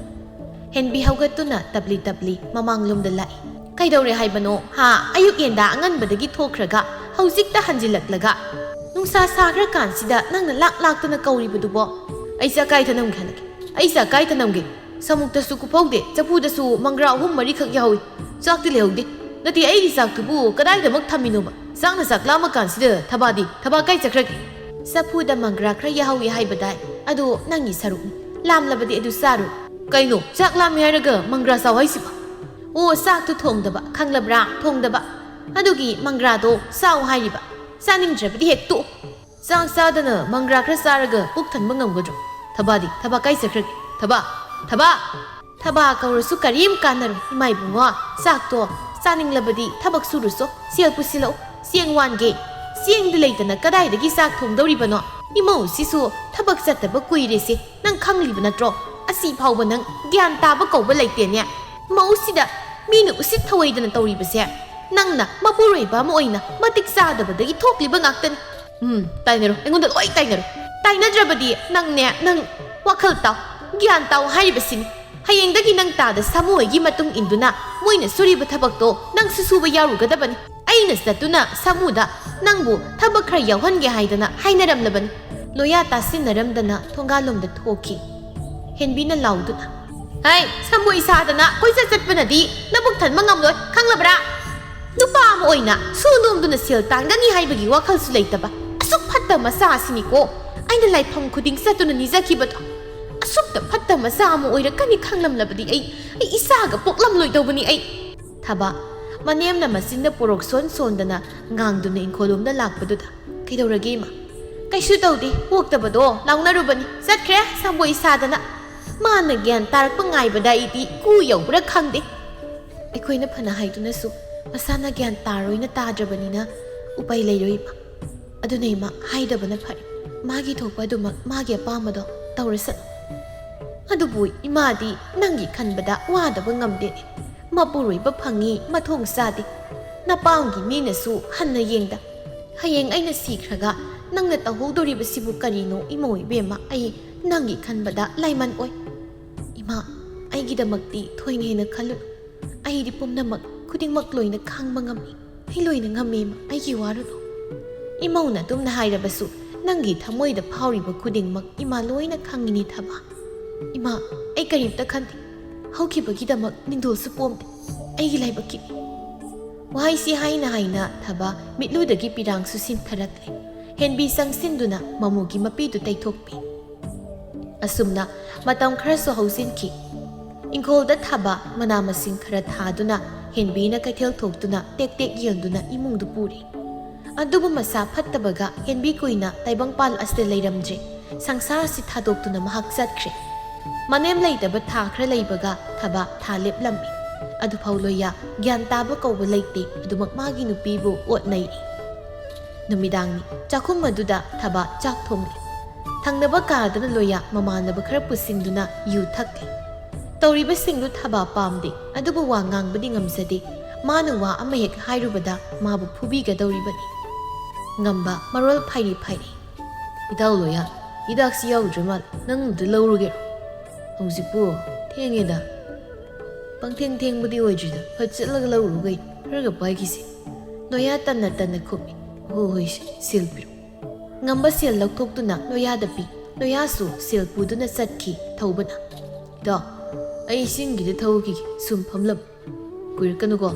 ꯍꯦꯟꯕꯤ ꯍꯧꯒꯠꯇꯨꯅ ꯇꯞꯂꯤ ꯇꯞꯂꯤ ꯃꯃꯥꯡꯂꯣꯝꯗ ꯂꯥꯛꯏ꯫ "ꯀꯩꯗꯧꯔꯦ ꯍꯥꯏꯕꯅꯣ? ꯍꯥ? ꯑꯌꯨꯛ ꯌꯦꯟꯗꯥ ꯑꯉꯟꯕꯗꯒꯤ ꯊꯣꯛꯈ꯭ꯔꯒ ꯍꯧꯖꯤꯛꯇ ꯍꯟꯖꯤꯜꯂꯛꯂꯒ ꯅꯨꯡꯁꯥ ꯁꯥꯈ꯭ꯔꯀꯥꯟꯁꯤꯗ ꯅꯪꯅ ꯂꯥꯛ ꯂꯥꯛꯇꯅ ꯀꯧꯔꯤꯕꯗꯨꯕꯣ?" "ꯑꯩ ꯆꯥꯛ ꯀꯥꯏ ꯊꯅꯝꯒꯦ ꯍꯥꯏꯜꯂꯛꯀꯦ? ꯑꯩ ꯆꯥꯛ ꯀꯥꯏ ꯊꯅꯝꯒꯦ? ꯁꯃꯨꯛꯇꯁꯨ ꯀꯨꯞꯍꯧꯗꯦ, ꯆꯐꯨꯗꯁꯨ ꯃꯪꯒ꯭ꯔꯥ ꯑꯍꯨꯝ ꯃꯔꯤꯈꯛ ꯌꯥꯎꯏ꯫ ꯆꯥꯛꯇꯤ ꯂꯩꯍꯧꯗꯦ꯫ ꯅꯠꯇꯦ, ꯑꯩꯒꯤ ꯆꯥꯛꯇꯨꯕꯨ ꯀꯗꯥꯏꯗꯃꯛ ꯊꯝꯃꯤꯅꯣꯕ? ꯆꯥꯛꯅ ꯆꯥꯛ ꯂꯥꯝꯃ ꯀꯥꯟꯁꯤꯗ ꯊꯕꯥꯗꯤ, ꯊꯕꯥ ꯀꯥꯏ ꯆꯠꯈ꯭ꯔꯒꯦ?" "ꯆꯐꯨꯗ ꯃꯪꯒ꯭ꯔꯥ ꯈꯔ ꯌꯥꯍꯧꯏ ꯍꯥꯏꯕꯗꯥꯏ? ꯑꯗꯣ ꯅꯪꯒꯤ ꯁꯔꯨꯛꯅꯤ꯫ ꯂꯥꯝꯂꯕꯗꯤ ꯑꯗꯨ ꯆꯥꯔꯨ"꯫ "ꯀꯩꯅꯣ? ꯆꯥꯛ ꯂꯥꯝꯃꯤ ꯍꯥꯏꯔꯒ ꯃꯪꯒ꯭ꯔꯥ ꯆꯥꯎ ꯍꯥꯏꯁꯤꯕꯣ?" "ꯑꯣ, ꯆꯥꯛꯇꯨ ꯊꯣꯡꯗꯕ, ꯈꯪꯂꯕ꯭ꯔꯥ? ꯊꯣꯡꯗꯕ꯫ ꯑꯗꯨꯒꯤ ꯃꯪꯒ꯭ꯔꯥꯗꯣ ꯆꯥꯎ ꯍꯥꯏꯔꯤꯕ꯫ ꯆꯥꯅꯤꯡꯗ꯭ꯔꯕꯗꯤ ꯍꯦꯛ ꯇꯣꯛꯎ"꯫ "ꯆꯥꯛ ꯆꯥꯗꯅ ꯃꯪꯒ꯭ꯔꯥ ꯈꯔ ꯆꯥꯔꯒ ꯄꯨꯛ ꯊꯟꯕ ꯉꯝꯒꯗ꯭ꯔꯣ? ꯊꯕꯥꯗꯤ, ꯊꯕꯥ ꯀꯥꯏ ꯆꯠꯈ꯭ꯔꯒꯦ? ꯊꯕꯥ! ꯊꯕꯥ!" ꯊꯕꯥ ꯀꯧꯔꯁꯨ ꯀꯔꯤꯝ ꯀꯥꯟꯅꯔꯣꯏ꯫ ꯏꯃꯥ ꯏꯕꯨꯡꯉꯣ, ꯆꯥꯛꯇꯣ ꯆꯥꯅꯤꯡꯂꯕꯗꯤ ꯊꯕꯛ ꯁꯨꯔꯨꯆꯣ꯫ ꯁꯦꯜ ꯄꯨꯁꯤꯜꯂꯛꯎ꯫ ꯆꯦꯡ ꯋꯥꯟꯒꯦ꯫ ꯆꯦꯡꯗꯤ ꯂꯩꯇꯅ ꯀꯗꯥꯏꯗꯒꯤ ꯆꯥꯛ ꯊꯣꯡꯗꯧꯔꯤꯕꯅꯣ? ꯏꯃꯧꯁꯤꯁꯨ ꯊꯕꯛ ꯆꯠꯇꯕ ꯀꯨꯏꯔꯦꯁꯦ, ꯅꯪ ꯈꯪꯂꯤꯕ ꯅꯠꯇ꯭ꯔꯣ? ꯑꯁꯤ ꯐꯥꯎꯕ ꯅꯪ ꯒ꯭ꯌꯥꯟ ꯇꯥꯕ ꯀꯧꯕ ꯂꯩꯇꯦꯅꯦ꯫ ꯃꯧꯁꯤꯗ ꯃꯤꯅ ꯎꯁꯤꯠ ꯊꯑꯣꯏꯗꯅ ꯇꯧꯔꯤꯕꯁꯦ ꯅꯪꯅ ꯃꯄꯨꯔꯣꯏꯕ ꯑꯃ ꯑꯣꯏꯅ ꯃꯇꯤꯛ ꯆꯥꯗꯕꯗꯒꯤ ꯊꯣꯛꯂꯤꯕ ꯉꯥꯛꯇꯅꯤ꯫ ꯎꯝ, ꯇꯥꯏꯅꯔꯣ, ꯑꯩꯉꯣꯟꯗ ꯂꯣꯏ ꯇꯥꯏꯅꯔꯣ꯫ ꯇꯥꯏꯅꯗ꯭ꯔꯕꯗꯤ ꯅꯪꯅꯦ, ꯅꯪ ꯋꯥꯈꯜ ꯇꯥꯎ, ꯒ꯭ꯌꯥꯟ ꯇꯥꯎ ꯍꯥꯏꯔꯤꯕꯁꯤꯅꯤ꯫ ꯍꯌꯦꯡꯗꯒꯤ ꯅꯪ ꯇꯥꯗ ꯁꯥꯃꯨ ꯍꯣꯏꯒꯤ ꯃꯇꯨꯡ ꯏꯟꯗꯨꯅ ꯃꯣꯏꯅ ꯁꯨꯔꯤꯕ ꯊꯕꯛꯇꯣ ꯅꯪꯁꯨ ꯁꯨꯕ ꯌꯥꯎꯔꯨꯒꯗꯕꯅꯤ꯫ ꯑꯩꯅ ꯆꯠꯇꯨꯅ ꯁꯥꯃꯨꯗ ꯅꯪꯕꯨ ꯊꯕꯛ ꯈꯔ ꯌꯥꯎꯍꯟꯒꯦ ꯍꯥꯏꯗꯅ ꯍꯥꯏꯅꯔꯝꯂꯕꯅꯤ꯫ ꯂꯣꯌꯥ ꯇꯥꯁꯤꯟꯅꯔꯝꯗꯅ ꯊꯣꯡꯒꯥꯜꯂꯣꯝꯗ ꯊꯣꯛꯈꯤ꯫ ꯍꯦꯟꯕꯤꯅ ꯂꯥꯎꯗꯨꯅ, "ꯍꯩ, ꯁꯥꯃꯨ ꯏꯁꯥꯗꯅ ꯀꯣꯏꯆꯠ ꯆꯠꯄꯅꯗꯤ ꯅꯕꯨꯛ ꯊꯟꯕ ꯉꯝꯂꯣꯏ, ꯈꯪꯂꯕ꯭ꯔꯥ? ꯅꯨꯄꯥ ꯑꯃ ꯑꯣꯏꯅ ꯁꯨ ꯅꯣꯝꯗꯨꯅ ꯁꯦꯜ ꯇꯥꯟꯒꯅꯤ ꯍꯥꯏꯕꯒꯤ ꯋꯥꯈꯜꯁꯨ ꯂꯩꯇꯕ ꯑꯁꯨꯛ ꯐꯠꯇꯕ ꯃꯆꯥ ꯑꯁꯤꯅꯤꯀꯣ ꯑꯩꯅ ꯂꯥꯏꯐꯝ ꯈꯨꯗꯤꯡ ꯆꯠꯇꯨꯅ ꯅꯤꯖꯈꯤꯕꯗꯣ꯫ ꯑꯁꯨꯛꯇ ꯐꯠꯇꯕ ꯃꯆꯥ ꯑꯃ ꯑꯣꯏꯔꯛꯀꯅꯤ ꯈꯪꯂꯝꯂꯕꯗꯤ ꯑꯩ, ꯑꯩ ꯏꯆꯥꯒ ꯄꯣꯛꯂꯝꯂꯣꯏꯗꯧꯕꯅꯤ ꯑꯩ꯫" ꯊꯕ, ꯃꯅꯦꯝꯅ ꯃꯆꯤꯟꯗ ꯄꯣꯔꯣꯛ ꯁꯣꯟ ꯁꯣꯟꯗꯅ ꯉꯥꯡꯗꯨꯅ ꯏꯪꯈꯣꯜꯂꯣꯝꯗ ꯂꯥꯛꯄꯗꯨꯗ, "ꯀꯩꯗꯧꯔꯒꯦ, ꯏꯃꯥ?" "ꯀꯩꯁꯨ ꯇꯧꯗꯦ, ꯄꯣꯛꯇꯕꯗꯣ ꯂꯥꯎꯅꯔꯨꯕꯅꯤ, ꯆꯠꯈ꯭ꯔꯦ ꯁꯥꯝꯕꯣꯏ ꯁꯥꯗꯅ꯫ ꯃꯥꯅ ꯒ꯭ꯌꯥꯟ ꯇꯥꯔꯛꯄ ꯉꯥꯏꯕꯗ ꯑꯩꯗꯤ ꯀꯨ ꯌꯧꯕ꯭ꯔꯥ ꯈꯪꯗꯦ꯫" ꯑꯩꯈꯣꯏꯅ ꯐꯅ ꯍꯥꯏꯗꯨꯅꯁꯨ ꯃꯁꯥꯅ ꯒ꯭ꯌꯥꯟ ꯇꯥꯔꯣꯏꯅ ꯇꯥꯗ꯭ꯔꯕꯅꯤꯅ ꯎꯄꯥꯏ ꯂꯩꯔꯣꯏ, ꯏꯃꯥ꯫ ꯑꯗꯨꯅ ꯏꯃꯥ, ꯍꯥꯏꯗꯕꯅ ꯐꯔꯦ꯫ ꯃꯥꯒꯤ ꯊꯣꯛꯄ ꯑꯗꯨꯃꯛ ꯃꯥꯒꯤ ꯑꯄꯥꯝꯕꯗꯣ ꯇꯧꯔꯁꯅꯨ꯫ ꯑꯗꯨꯕꯨ ꯏꯃꯥꯗꯤ ꯅꯪꯒꯤ ꯈꯟꯕꯗ ꯋꯥꯗꯕ ꯉꯝꯗꯦꯅꯦ꯫ ꯃꯄꯨꯔꯣꯏꯕ ꯐꯪꯉꯤ, ꯃꯊꯣꯡ ꯆꯥꯗꯦ꯫ ꯅꯄꯥꯝꯒꯤ ꯃꯤꯅꯁꯨ ꯍꯟꯅ ꯌꯦꯡꯗ꯫ ꯍꯌꯦꯡ ꯑꯩꯅ ꯁꯤꯈ꯭ꯔꯒ ꯅꯪꯅ ꯇꯧꯍꯧꯗꯣꯔꯤꯕꯁꯤꯕꯨ ꯀꯔꯤꯅꯣ, ꯏꯃꯧ ꯏꯕꯦꯝꯃ? ꯑꯩ ꯅꯪꯒꯤ ꯈꯟꯕꯗ ꯂꯥꯏꯃꯟ ꯑꯣꯏ꯫ ꯏꯃꯥ, ꯑꯩꯒꯤꯗꯃꯛꯇꯤ ꯊꯣꯏꯅ ꯍꯦꯟꯅ ꯈꯜꯂꯨ꯫ ꯑꯩꯗꯤ ꯄꯨꯝꯅꯃꯛ ꯈꯨꯗꯤꯡꯃꯛ ꯂꯣꯏꯅ ꯈꯥꯡꯕ ꯉꯝꯃꯤ꯫ ꯑꯩ ꯂꯣꯏꯅ ꯉꯝꯃꯤ, ꯏꯃꯥ, ꯑꯩꯒꯤ ꯋꯥꯔꯨꯅꯨ꯫ ꯏꯃꯧꯅ ꯑꯗꯨꯝꯅ ꯍꯥꯏꯔꯕꯁꯨ ꯅꯪꯒꯤ ꯊꯃꯣꯏꯗ ꯐꯥꯎꯔꯤꯕ ꯈꯨꯗꯤꯡꯃꯛ ꯏꯃꯥ ꯂꯣꯏꯅ ꯈꯪꯉꯤꯅꯤ, ꯊꯕ꯫ ꯏꯃꯥ, ꯑꯩ ꯀꯔꯤꯝꯇ ꯈꯟꯗꯦ꯫ ꯍꯧꯈꯤꯕꯒꯤꯗꯃꯛ ꯅꯤꯡꯗꯣꯜꯁꯨ ꯄꯣꯝꯗꯦ꯫ ꯑꯩꯒꯤ ꯂꯥꯏꯕꯛꯀꯤꯅꯤ꯫ ꯋꯥꯍꯩꯁꯤ ꯍꯥꯏꯅ ꯍꯥꯏꯅ ꯊꯕ ꯃꯤꯠꯂꯨꯗꯒꯤ ꯄꯤꯔꯥꯡꯁꯨ ꯁꯤꯟꯊꯔꯛꯂꯦ꯫ ꯍꯦꯟꯕꯤ ꯆꯪꯁꯤꯟꯗꯨꯅ ꯃꯃꯨꯒꯤ ꯃꯄꯤꯗꯨ ꯇꯩꯊꯣꯛꯄꯤ꯫ ꯑꯁꯨꯝꯅ ꯃꯇꯝ ꯈꯔꯁꯨ ꯍꯧꯖꯤꯟꯈꯤ꯫ ꯏꯪꯈꯣꯜꯗ ꯊꯥꯕ ꯃꯅꯥ ꯃꯁꯤꯡ ꯈꯔ ꯊꯥꯗꯨꯅ ꯍꯦꯟꯕꯤꯅ ꯀꯩꯊꯦꯜ ꯊꯣꯛꯇꯨꯅ ꯇꯦꯛ ꯇꯦꯛ ꯌꯦꯟꯗꯨꯅ ꯏꯃꯨꯡꯗꯨ ꯄꯨꯔꯤ꯫ ꯑꯗꯨꯕꯨ ꯃꯁꯥ ꯐꯠꯇꯕꯒ ꯍꯦꯟꯕꯤ ꯀꯨꯏꯅ ꯇꯥꯏꯕꯪꯄꯥꯜ ꯑꯁꯤꯗ ꯂꯩꯔꯝꯗ꯭ꯔꯦ꯫ ꯁꯪꯁꯥꯔ ꯑꯁꯤ ꯊꯥꯗꯣꯛꯇꯨꯅ ꯃꯍꯥꯛ ꯆꯠꯈ꯭ꯔꯦ꯫ ꯃꯅꯦꯝ ꯂꯩꯇꯕ ꯊꯥ ꯈꯔ ꯂꯩꯕꯒ ꯊꯕ ꯊꯥ ꯂꯦꯞꯂꯝꯃꯤ꯫ ꯑꯗꯨꯐꯥꯎ ꯂꯣꯏꯌꯥ ꯒ꯭ꯌꯥꯟ ꯇꯥꯕ ꯀꯧꯕ ꯂꯩꯇꯦ, ꯑꯗꯨꯃꯛ ꯃꯥꯒꯤ ꯅꯨꯄꯤꯕꯨ ꯑꯣꯠꯅꯩꯔꯤ꯫ ꯅꯨꯃꯤꯗꯥꯡꯅꯤ꯫ ꯆꯥꯛꯈꯨꯝ ꯑꯗꯨꯗ ꯊꯕꯥ ꯆꯥꯛ ꯊꯣꯡꯂꯤ꯫ ꯊꯪꯅꯕ ꯀꯥꯗꯅ ꯂꯣꯌꯥ ꯃꯃꯥꯟꯅꯕ ꯈꯔ ꯄꯨꯁꯤꯟꯗꯨꯅ ꯌꯨ ꯊꯛꯂꯤ꯫ ꯇꯧꯔꯤꯕꯁꯤꯡꯗꯨ ꯊꯕꯥ ꯄꯥꯝꯗꯦ, ꯑꯗꯨꯕꯨ ꯋꯥ ꯉꯥꯡꯕꯗꯤ ꯉꯝꯖꯗꯦ꯫ ꯃꯥꯅ ꯋꯥ ꯑꯃ ꯍꯦꯛ ꯍꯥꯏꯔꯨꯕꯗ ꯃꯥꯕꯨ ꯐꯨꯕꯤꯒꯗꯧꯔꯤꯕꯅꯤ꯫ ꯉꯝꯕ ꯃꯔꯣꯜ ꯐꯥꯏꯔꯤ ꯐꯥꯏꯔꯤ꯫ "ꯏꯇꯥꯎ ꯂꯣꯌꯥ, ꯍꯤꯗꯥꯛꯁꯤ ꯌꯥꯎꯗ꯭ꯔ ꯃꯥꯜꯂꯦ, ꯅꯪ ꯑꯝꯇ ꯂꯧꯔꯨꯒꯦꯔꯣ?" "ꯍꯧꯖꯤꯛꯄꯨ ꯊꯦꯡꯉꯦꯗ꯫" "ꯄꯪꯊꯦꯡ ꯊꯦꯡꯕꯗꯤ ꯑꯣꯏꯗ꯭ꯔꯤꯗ, ꯐꯠ ꯆꯠꯂꯒ ꯂꯧꯔꯨ ꯀꯩꯅꯣ, ꯈꯔꯒ ꯄꯥꯏꯈꯤꯁꯤ꯫" ꯂꯣꯌꯥ ꯇꯟꯅ ꯇꯟꯅ ꯈꯨꯝꯃꯤ꯫ "ꯍꯣ ꯍꯣꯏ, ꯁꯦ, ꯁꯦꯜ ꯄꯤꯔꯛꯎ꯫" ꯉꯝꯕ ꯁꯦꯜ ꯂꯧꯊꯣꯛꯇꯨꯅ ꯂꯣꯌꯥꯗ ꯄꯤ꯫ ꯂꯣꯌꯥꯁꯨ ꯁꯦꯜ ꯄꯨꯗꯨꯅ ꯆꯠꯈꯤ꯫ ꯊꯧꯕꯅ, "ꯏꯇꯥꯎ, ꯑꯩ ꯏꯁꯤꯡꯒꯤꯗ ꯊꯧꯈꯤꯒꯦ, ꯁꯨꯝ ꯐꯝꯂꯝ꯫" "ꯀꯨꯏꯔꯛꯀꯅꯨꯀꯣ꯫"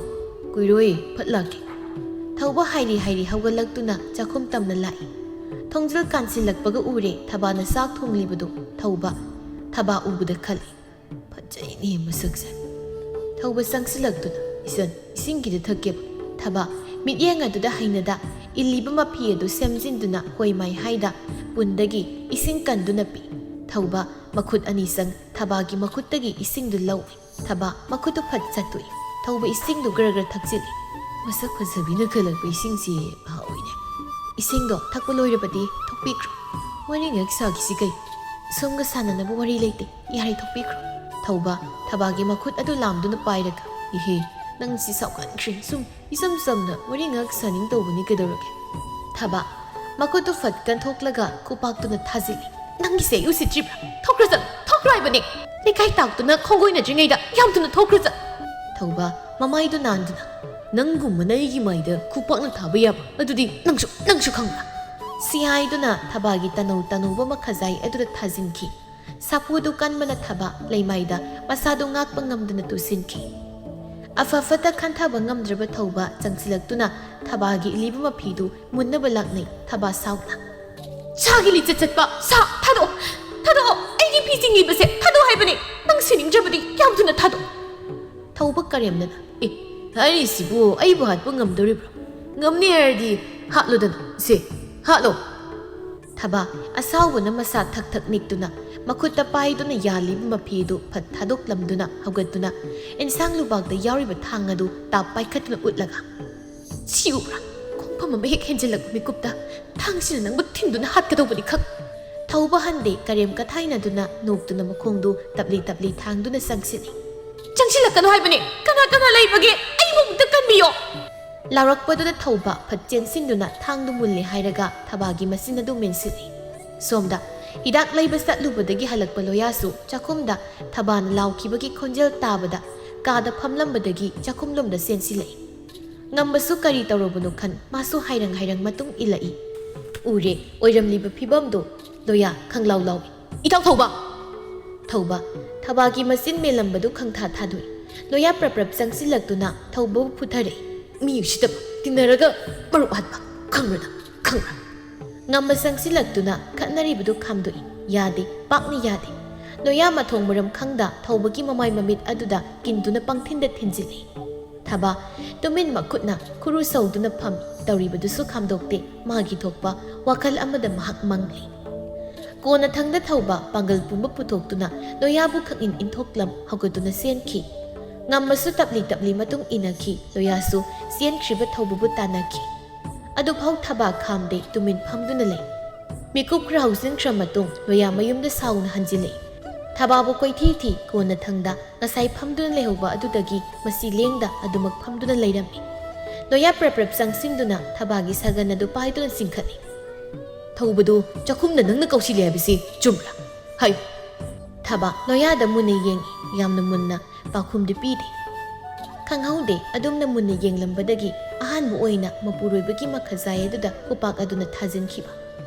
"ꯀꯨꯏꯔꯣꯏ, ꯐꯠ ꯂꯥꯛꯀꯦ꯫" ꯊꯧꯕ ꯍꯥꯏꯔꯤ ꯍꯥꯏꯔꯤ ꯍꯧꯒꯠꯂꯛꯇꯨꯅ ꯆꯥꯛꯈꯨꯝ ꯇꯝꯅ ꯂꯥꯛꯏ꯫ ꯊꯣꯡꯖꯤꯜ ꯀꯥꯟꯁꯤꯜꯂꯛꯄꯒ ꯎꯔꯦ ꯊꯕꯥꯅ ꯆꯥꯛ ꯊꯣꯡꯂꯤꯕꯗꯨ꯫ ꯊꯧꯕ ꯊꯕꯥ ꯎꯕꯗ ꯈꯜꯂꯤ, "ꯐꯖꯩꯅꯦ ꯃꯁꯛꯁꯦ꯫" ꯊꯧꯕ ꯆꯪꯁꯤꯜꯂꯛꯇꯨꯅ, "ꯏꯆꯟ, ꯏꯁꯤꯡ ꯈꯤꯇ ꯊꯛꯀꯦꯕ꯫" ꯊꯕꯥ ꯃꯤꯠꯌꯦꯡ ꯑꯗꯨꯗ ꯍꯩꯅꯗ ꯏꯜꯂꯤꯕ ꯃꯐꯤ ꯑꯗꯨ ꯁꯦꯝꯖꯤꯟꯗꯨꯅ ꯍꯣꯏ ꯃꯥꯏ ꯍꯥꯏꯗ ꯄꯨꯟꯗꯒꯤ ꯏꯁꯤꯡ ꯀꯟꯗꯨꯅ ꯄꯤ꯫ ꯊꯧꯕ ꯃꯈꯨꯠ ꯑꯅꯤ ꯆꯪ ꯊꯕꯥꯒꯤ ꯃꯈꯨꯠꯇꯒꯤ ꯏꯁꯤꯡꯗꯨ ꯂꯧꯏ꯫ ꯊꯕꯥ ꯃꯈꯨꯠꯇꯨ ꯐꯠ ꯆꯠꯇꯣꯛꯏ꯫ ꯊꯧꯕ ꯏꯁꯤꯡꯗꯨ ꯒ꯭ꯔ ꯒ꯭ꯔ ꯊꯛꯆꯤꯜꯂꯤ꯫ "ꯃꯁꯛ ꯐꯖꯕꯤꯅ ꯀꯜꯂꯛꯄ ꯏꯁꯤꯡꯁꯤ ꯃꯍꯥꯎ ꯑꯣꯏꯅꯦ꯫" "ꯏꯁꯤꯡꯗꯣ ꯊꯛꯄ ꯂꯣꯏꯔꯕꯗꯤ ꯊꯣꯛꯄꯤꯈ꯭ꯔꯣ꯫ ꯋꯥꯔꯤ ꯉꯥꯏꯍꯥꯛ ꯁꯥꯈꯤꯁꯤ ꯀꯩ?" "ꯁꯣꯝꯒ ꯁꯥꯟꯅꯅꯕ ꯋꯥꯔꯤ ꯂꯩꯇꯦ꯫ ꯌꯥꯔꯦ, ꯊꯣꯛꯄꯤꯈ꯭ꯔꯣ꯫" ꯊꯧꯕ ꯊꯕꯥꯒꯤ ꯃꯈꯨꯠ ꯑꯗꯨ ꯂꯥꯝꯗꯨꯅ ꯄꯥꯏꯔꯒ, "ꯏꯍꯦ, ꯅꯪꯁꯤ ꯁꯥꯎꯒꯟꯈ꯭ꯔꯦ꯫ ꯁꯨꯝ ꯏꯆꯝ ꯆꯝꯅ ꯋꯥꯔꯤ ꯉꯥꯏꯍꯥꯛ ꯁꯥꯅꯤꯡ ꯇꯧꯕꯅꯤ, ꯀꯩꯗꯧꯔꯒꯦ?" ꯊꯕꯥ ꯃꯈꯨꯠꯇꯨ ꯐꯠ ꯀꯟꯊꯣꯛꯂꯒ ꯈꯨꯄꯥꯛꯇꯨꯅ ꯊꯥꯖꯤꯜꯂꯤ꯫ "ꯅꯪꯒꯤꯁꯦ ꯑꯩ ꯎꯁꯤꯠꯇ꯭ꯔꯤꯕ꯭ꯔꯥ? ꯊꯣꯛꯈ꯭ꯔ ꯆꯠꯂꯣ, ꯊꯣꯛꯈ꯭ꯔꯣ ꯍꯥꯏꯕꯅꯦ꯫ ꯂꯩꯀꯥꯏ ꯇꯥꯛꯇꯨꯅ ꯈꯣꯡꯒꯣꯏꯅꯗ꯭ꯔꯤꯉꯩꯗ ꯌꯥꯝ ꯊꯨꯅ ꯊꯣꯛꯈ꯭ꯔ ꯆꯠꯂꯣ꯫" ꯊꯧꯕ ꯃꯃꯥꯏꯗꯨ ꯅꯥꯟꯗꯨꯅ, "ꯅꯪꯒꯨꯝꯕꯅ ꯑꯩꯒꯤ ꯃꯥꯏꯗ ꯈꯨꯄꯥꯛꯅ ꯊꯥꯕ ꯌꯥꯕ? ꯑꯗꯨꯗꯤ ꯅꯪꯁꯨ, ꯅꯪꯁꯨ ꯈꯪꯕ꯭ꯔꯥ?" ꯁꯤ ꯍꯥꯏꯗꯨꯅ ꯊꯕꯥꯒꯤ ꯇꯅꯧ ꯇꯅꯧꯕ ꯃꯈꯖꯥꯏ ꯑꯗꯨꯗ ꯊꯥꯖꯤꯟꯈꯤ꯫ ꯁꯥꯐꯨꯗꯨ ꯀꯟꯕꯅ ꯊꯕꯥ ꯂꯩꯃꯥꯏꯗ ꯃꯁꯥꯗꯨ ꯉꯥꯛꯄ ꯉꯝꯗꯅ ꯇꯨꯁꯤꯟꯈꯤ꯫ ꯑꯐ ꯐꯠꯇ ꯈꯟꯊꯕ ꯉꯝꯗ꯭ꯔꯕ ꯊꯧꯕ ꯆꯪꯁꯤꯜꯂꯛꯇꯨꯅ ꯊꯕꯥꯒꯤ ꯏꯜꯂꯤꯕ ꯃꯐꯤꯗꯨ ꯃꯨꯟꯅꯕ ꯂꯥꯛꯅꯩ꯫ ꯊꯕꯥ ꯁꯥꯎꯅ, "ꯁꯥꯒꯤ ꯂꯤꯆꯠ ꯆꯠꯄ ꯁꯥ, ꯊꯥꯗꯣꯛꯑꯣ, ꯊꯥꯗꯣꯛꯑꯣ, ꯑꯩꯒꯤ ꯐꯤ ꯆꯤꯡꯂꯤꯕꯁꯦ ꯊꯥꯗꯣꯛꯑꯣ ꯍꯥꯏꯕꯅꯤ꯫ ꯅꯪ ꯁꯤꯅꯤꯡꯗ꯭ꯔꯕꯗꯤ ꯌꯥꯝ ꯊꯨꯅ ꯊꯥꯗꯣꯛꯑꯣ꯫" ꯊꯧꯕ ꯀꯔꯦꯝꯅꯅ, "ꯑꯦ, ꯍꯥꯏꯔꯤꯁꯤꯕꯨ ꯑꯩꯕꯨ ꯍꯥꯠꯄ ꯉꯝꯗꯣꯔꯤꯕ꯭ꯔꯣ? ꯉꯝꯅꯤ ꯍꯥꯏꯔꯗꯤ ꯍꯥꯠꯂꯨꯗꯅ, ꯁꯦ, ꯍꯥꯠꯂꯣ꯫" ꯊꯕꯥ ꯑꯁꯥꯎꯕꯅ ꯃꯁꯥ ꯊꯛ ꯊꯛ ꯅꯤꯛꯇꯨꯅ ꯃꯈꯨꯠꯇ ꯄꯥꯏꯗꯨꯅ ꯌꯥꯜꯂꯤꯕ ꯃꯐꯤꯗꯨ ꯐꯠ ꯊꯥꯗꯣꯛꯂꯝꯗꯨꯅ ꯍꯧꯒꯠꯇꯨꯅ ꯏꯟꯁꯥꯡ ꯂꯨꯕꯥꯛꯇ ꯌꯥꯎꯔꯤꯕ ꯊꯥꯡ ꯑꯗꯨ ꯇꯥꯞ ꯄꯥꯏꯈꯠꯇꯨꯅ ꯎꯠꯂꯒ, "ꯁꯤ ꯎꯕ꯭ꯔꯥ? ꯈꯣꯡ ꯄꯨꯡ ꯑꯃ ꯍꯦꯛ ꯍꯦꯟꯖꯤꯜꯂꯛꯄ ꯃꯤꯀꯨꯞꯇ ꯊꯥꯡꯁꯤꯅ ꯅꯪꯕꯨ ꯊꯤꯟꯗꯨꯅ ꯍꯥꯠꯀꯗꯧꯕꯅꯤ ꯈꯪ꯫ ꯊꯧꯕ ꯍꯟꯗꯦ, ꯀꯔꯦꯝ ꯀꯊꯥꯏꯅꯗꯨꯅ ꯅꯣꯛꯇꯨꯅ ꯃꯈꯣꯡꯗꯨ ꯇꯞꯂꯤ ꯇꯞꯂꯤ ꯊꯥꯡꯗꯨꯅ ꯆꯪꯁꯤꯜꯂꯤ꯫ "ꯆꯪꯁꯤꯜꯂꯛꯀꯅꯨ ꯍꯥꯏꯕꯅꯦ! ꯀꯅꯥ ꯀꯅꯥ ꯂꯩꯕꯒꯦ? ꯑꯩꯕꯨ ꯑꯃꯨꯛꯇ ꯀꯟꯕꯤꯌꯣ!" ꯂꯥꯎꯔꯛꯄꯗꯨꯗ ꯊꯧꯕ ꯐꯠ ꯆꯦꯟꯁꯤꯟꯗꯨꯅ ꯊꯥꯡꯗꯨ ꯃꯨꯜꯂꯦ ꯍꯥꯏꯔꯒ ꯊꯕꯥꯒꯤ ꯃꯆꯤꯟ ꯑꯗꯨ ꯃꯦꯟꯁꯤꯜꯂꯤ꯫ ꯁꯣꯝꯗ ꯍꯤꯗꯥꯛ ꯂꯩꯕ ꯆꯠꯂꯨꯕꯗꯒꯤ ꯍꯜꯂꯛꯄ ꯂꯣꯌꯥꯁꯨ ꯆꯥꯛꯈꯨꯝꯗ ꯊꯕꯥꯅ ꯂꯥꯎꯈꯤꯕꯒꯤ ꯈꯣꯟꯖꯦꯜ ꯇꯥꯕꯗ ꯀꯥꯗ ꯐꯝꯂꯝꯕꯗꯒꯤ ꯆꯥꯛꯈꯨꯝꯂꯣꯝꯗ ꯆꯦꯟꯁꯤꯜꯂꯛꯏ꯫ ꯉꯝꯕꯁꯨ ꯀꯔꯤ ꯇꯧꯔꯕꯅꯣ ꯈꯟ ꯃꯥꯁꯨ ꯍꯥꯏꯔꯪ ꯍꯥꯏꯔꯪ ꯃꯇꯨꯡ ꯏꯜꯂꯛꯏ꯫ ꯎꯔꯦ ꯑꯣꯏꯔꯝꯂꯤꯕ ꯐꯤꯕꯝꯗꯣ꯫ ꯂꯣꯌꯥ ꯈꯪꯂꯥꯎ ꯂꯥꯎꯏ꯫ "ꯏꯇꯥꯎ ꯊꯧꯕ!" ꯊꯧꯕ ꯊꯕꯥꯒꯤ ꯃꯆꯤꯟ ꯃꯦꯜꯂꯝꯕꯗꯨ ꯈꯪꯊꯥ ꯊꯥꯗꯣꯛꯏ꯫ ꯂꯣꯌꯥ ꯄ꯭ꯔꯞ ꯄ꯭ꯔꯞ ꯆꯪꯁꯤꯜꯂꯛꯇꯨꯅ ꯊꯧꯕꯕꯨ ꯐꯨꯊꯔꯛꯏ꯫ "ꯃꯤ ꯎꯁꯤꯠꯇꯕ! ꯇꯤꯟꯅꯔꯒ ꯃꯔꯨꯞ ꯍꯥꯠꯄ! ꯈꯪꯕ꯭ꯔꯥ ꯅꯪ? ꯈꯪꯕ꯭ꯔꯥ?" ꯉꯝꯕ ꯆꯪꯁꯤꯜꯂꯛꯇꯨꯅ ꯈꯠꯅꯔꯤꯕꯗꯨ ꯈꯥꯝꯗꯣꯛꯏ꯫ ꯌꯥꯗꯦ, ꯄꯥꯛꯅ ꯌꯥꯗꯦ꯫ ꯂꯣꯌꯥ ꯃꯊꯣꯡ ꯃꯔꯝ ꯈꯪꯗ ꯊꯧꯕꯒꯤ ꯃꯃꯥꯏ ꯃꯃꯤꯠ ꯑꯗꯨꯗ ꯀꯤꯟꯗꯨꯅ ꯄꯪꯊꯤꯟꯗ ꯊꯤꯟꯖꯤꯜꯂꯤ꯫ ꯊꯕꯥ ꯇꯨꯃꯤꯟ ꯃꯈꯨꯠꯅ ꯈꯨꯔꯨ ꯁꯧꯗꯨꯅ ꯐꯝꯃꯤ꯫ ꯇꯧꯔꯤꯕꯗꯨꯁꯨ ꯈꯥꯝꯗꯣꯛꯇꯦ꯫ ꯃꯥꯒꯤ ꯊꯣꯛꯄ ꯋꯥꯈꯜ ꯑꯃꯗ ꯃꯍꯥꯛ ꯃꯪꯂꯤ꯫ ꯀꯣꯟꯅꯊꯪꯗ ꯊꯧꯕ ꯄꯥꯡꯒꯜ ꯄꯨꯝꯕ ꯄꯨꯊꯣꯛꯇꯨꯅ ꯂꯣꯌꯥꯕꯨ ꯈꯪꯏꯟ ꯏꯟꯊꯣꯛꯂꯝ ꯍꯧꯒꯠꯇꯨꯅ ꯆꯦꯟꯈꯤ꯫ ꯉꯝꯃꯁꯨ ꯇꯞꯂꯤ ꯇꯞꯂꯤ ꯃꯇꯨꯡ ꯏꯟꯅꯈꯤ꯫ ꯂꯣꯌꯥꯁꯨ ꯆꯦꯟꯈ꯭ꯔꯤꯕ ꯊꯧꯕꯕꯨ ꯇꯥꯟꯅꯈꯤ꯫ ꯑꯗꯨꯐꯥꯎ ꯊꯕꯥ ꯈꯥꯝꯗꯦ, ꯇꯨꯃꯤꯟ ꯐꯝꯗꯨꯅ ꯂꯩ꯫ ꯃꯤꯀꯨꯞ ꯈꯔ ꯍꯧꯖꯤꯟꯈ꯭ꯔ ꯃꯇꯨꯡ ꯂꯣꯌꯥ ꯃꯌꯨꯝꯗ ꯁꯥꯎꯅ ꯍꯟꯖꯤꯜꯂꯛꯏ꯫ ꯊꯕꯥꯕꯨ ꯀꯣꯏꯊꯤ ꯊꯤ, ꯀꯣꯟꯅꯊꯪꯗ ꯉꯁꯥꯏ ꯐꯝꯗꯨꯅ ꯂꯩꯍꯧꯕ ꯑꯗꯨꯗꯒꯤ ꯃꯁꯤ ꯂꯦꯡꯗ ꯑꯗꯨꯃꯛ ꯐꯝꯗꯨꯅ ꯂꯩꯔꯝꯃꯤ꯫ ꯂꯣꯌꯥ ꯄ꯭ꯔꯞ ꯄ꯭ꯔꯞ ꯆꯪꯁꯤꯟꯗꯨꯅ ꯊꯕꯥꯒꯤ ꯁꯒꯟ ꯑꯗꯨ ꯄꯥꯏꯗꯨꯅ ꯆꯤꯡꯈꯠꯂꯤ꯫ "ꯊꯧꯕꯗꯨ ꯆꯥꯛꯈꯨꯝꯗ ꯅꯪꯅ ꯀꯧꯁꯤꯜꯂꯦ ꯍꯥꯏꯕꯁꯤ ꯆꯨꯝꯕ꯭ꯔꯥ? ꯍꯥꯏꯌꯨ!" ꯊꯕꯥ ꯂꯣꯌꯥꯗ ꯃꯨꯟꯅ ꯌꯦꯡꯉꯤ꯫ ꯌꯥꯝꯅ ꯃꯨꯟꯅ ꯄꯥꯎꯈꯨꯝꯗꯤ ꯄꯤꯗꯦ꯫ ꯈꯪꯍꯧꯗꯦ, ꯑꯗꯨꯝꯅ ꯃꯨꯟꯅ ꯌꯦꯡꯂꯝꯕꯗꯒꯤ ꯑꯍꯥꯟꯕ ꯑꯣꯏꯅ ꯃꯄꯨꯔꯣꯏꯕꯒꯤ ꯃꯈꯖꯥꯏ ꯑꯗꯨꯗ ꯈꯨꯄꯥꯛ ꯑꯗꯨꯅ ꯊꯥꯖꯤꯟꯈꯤꯕ꯫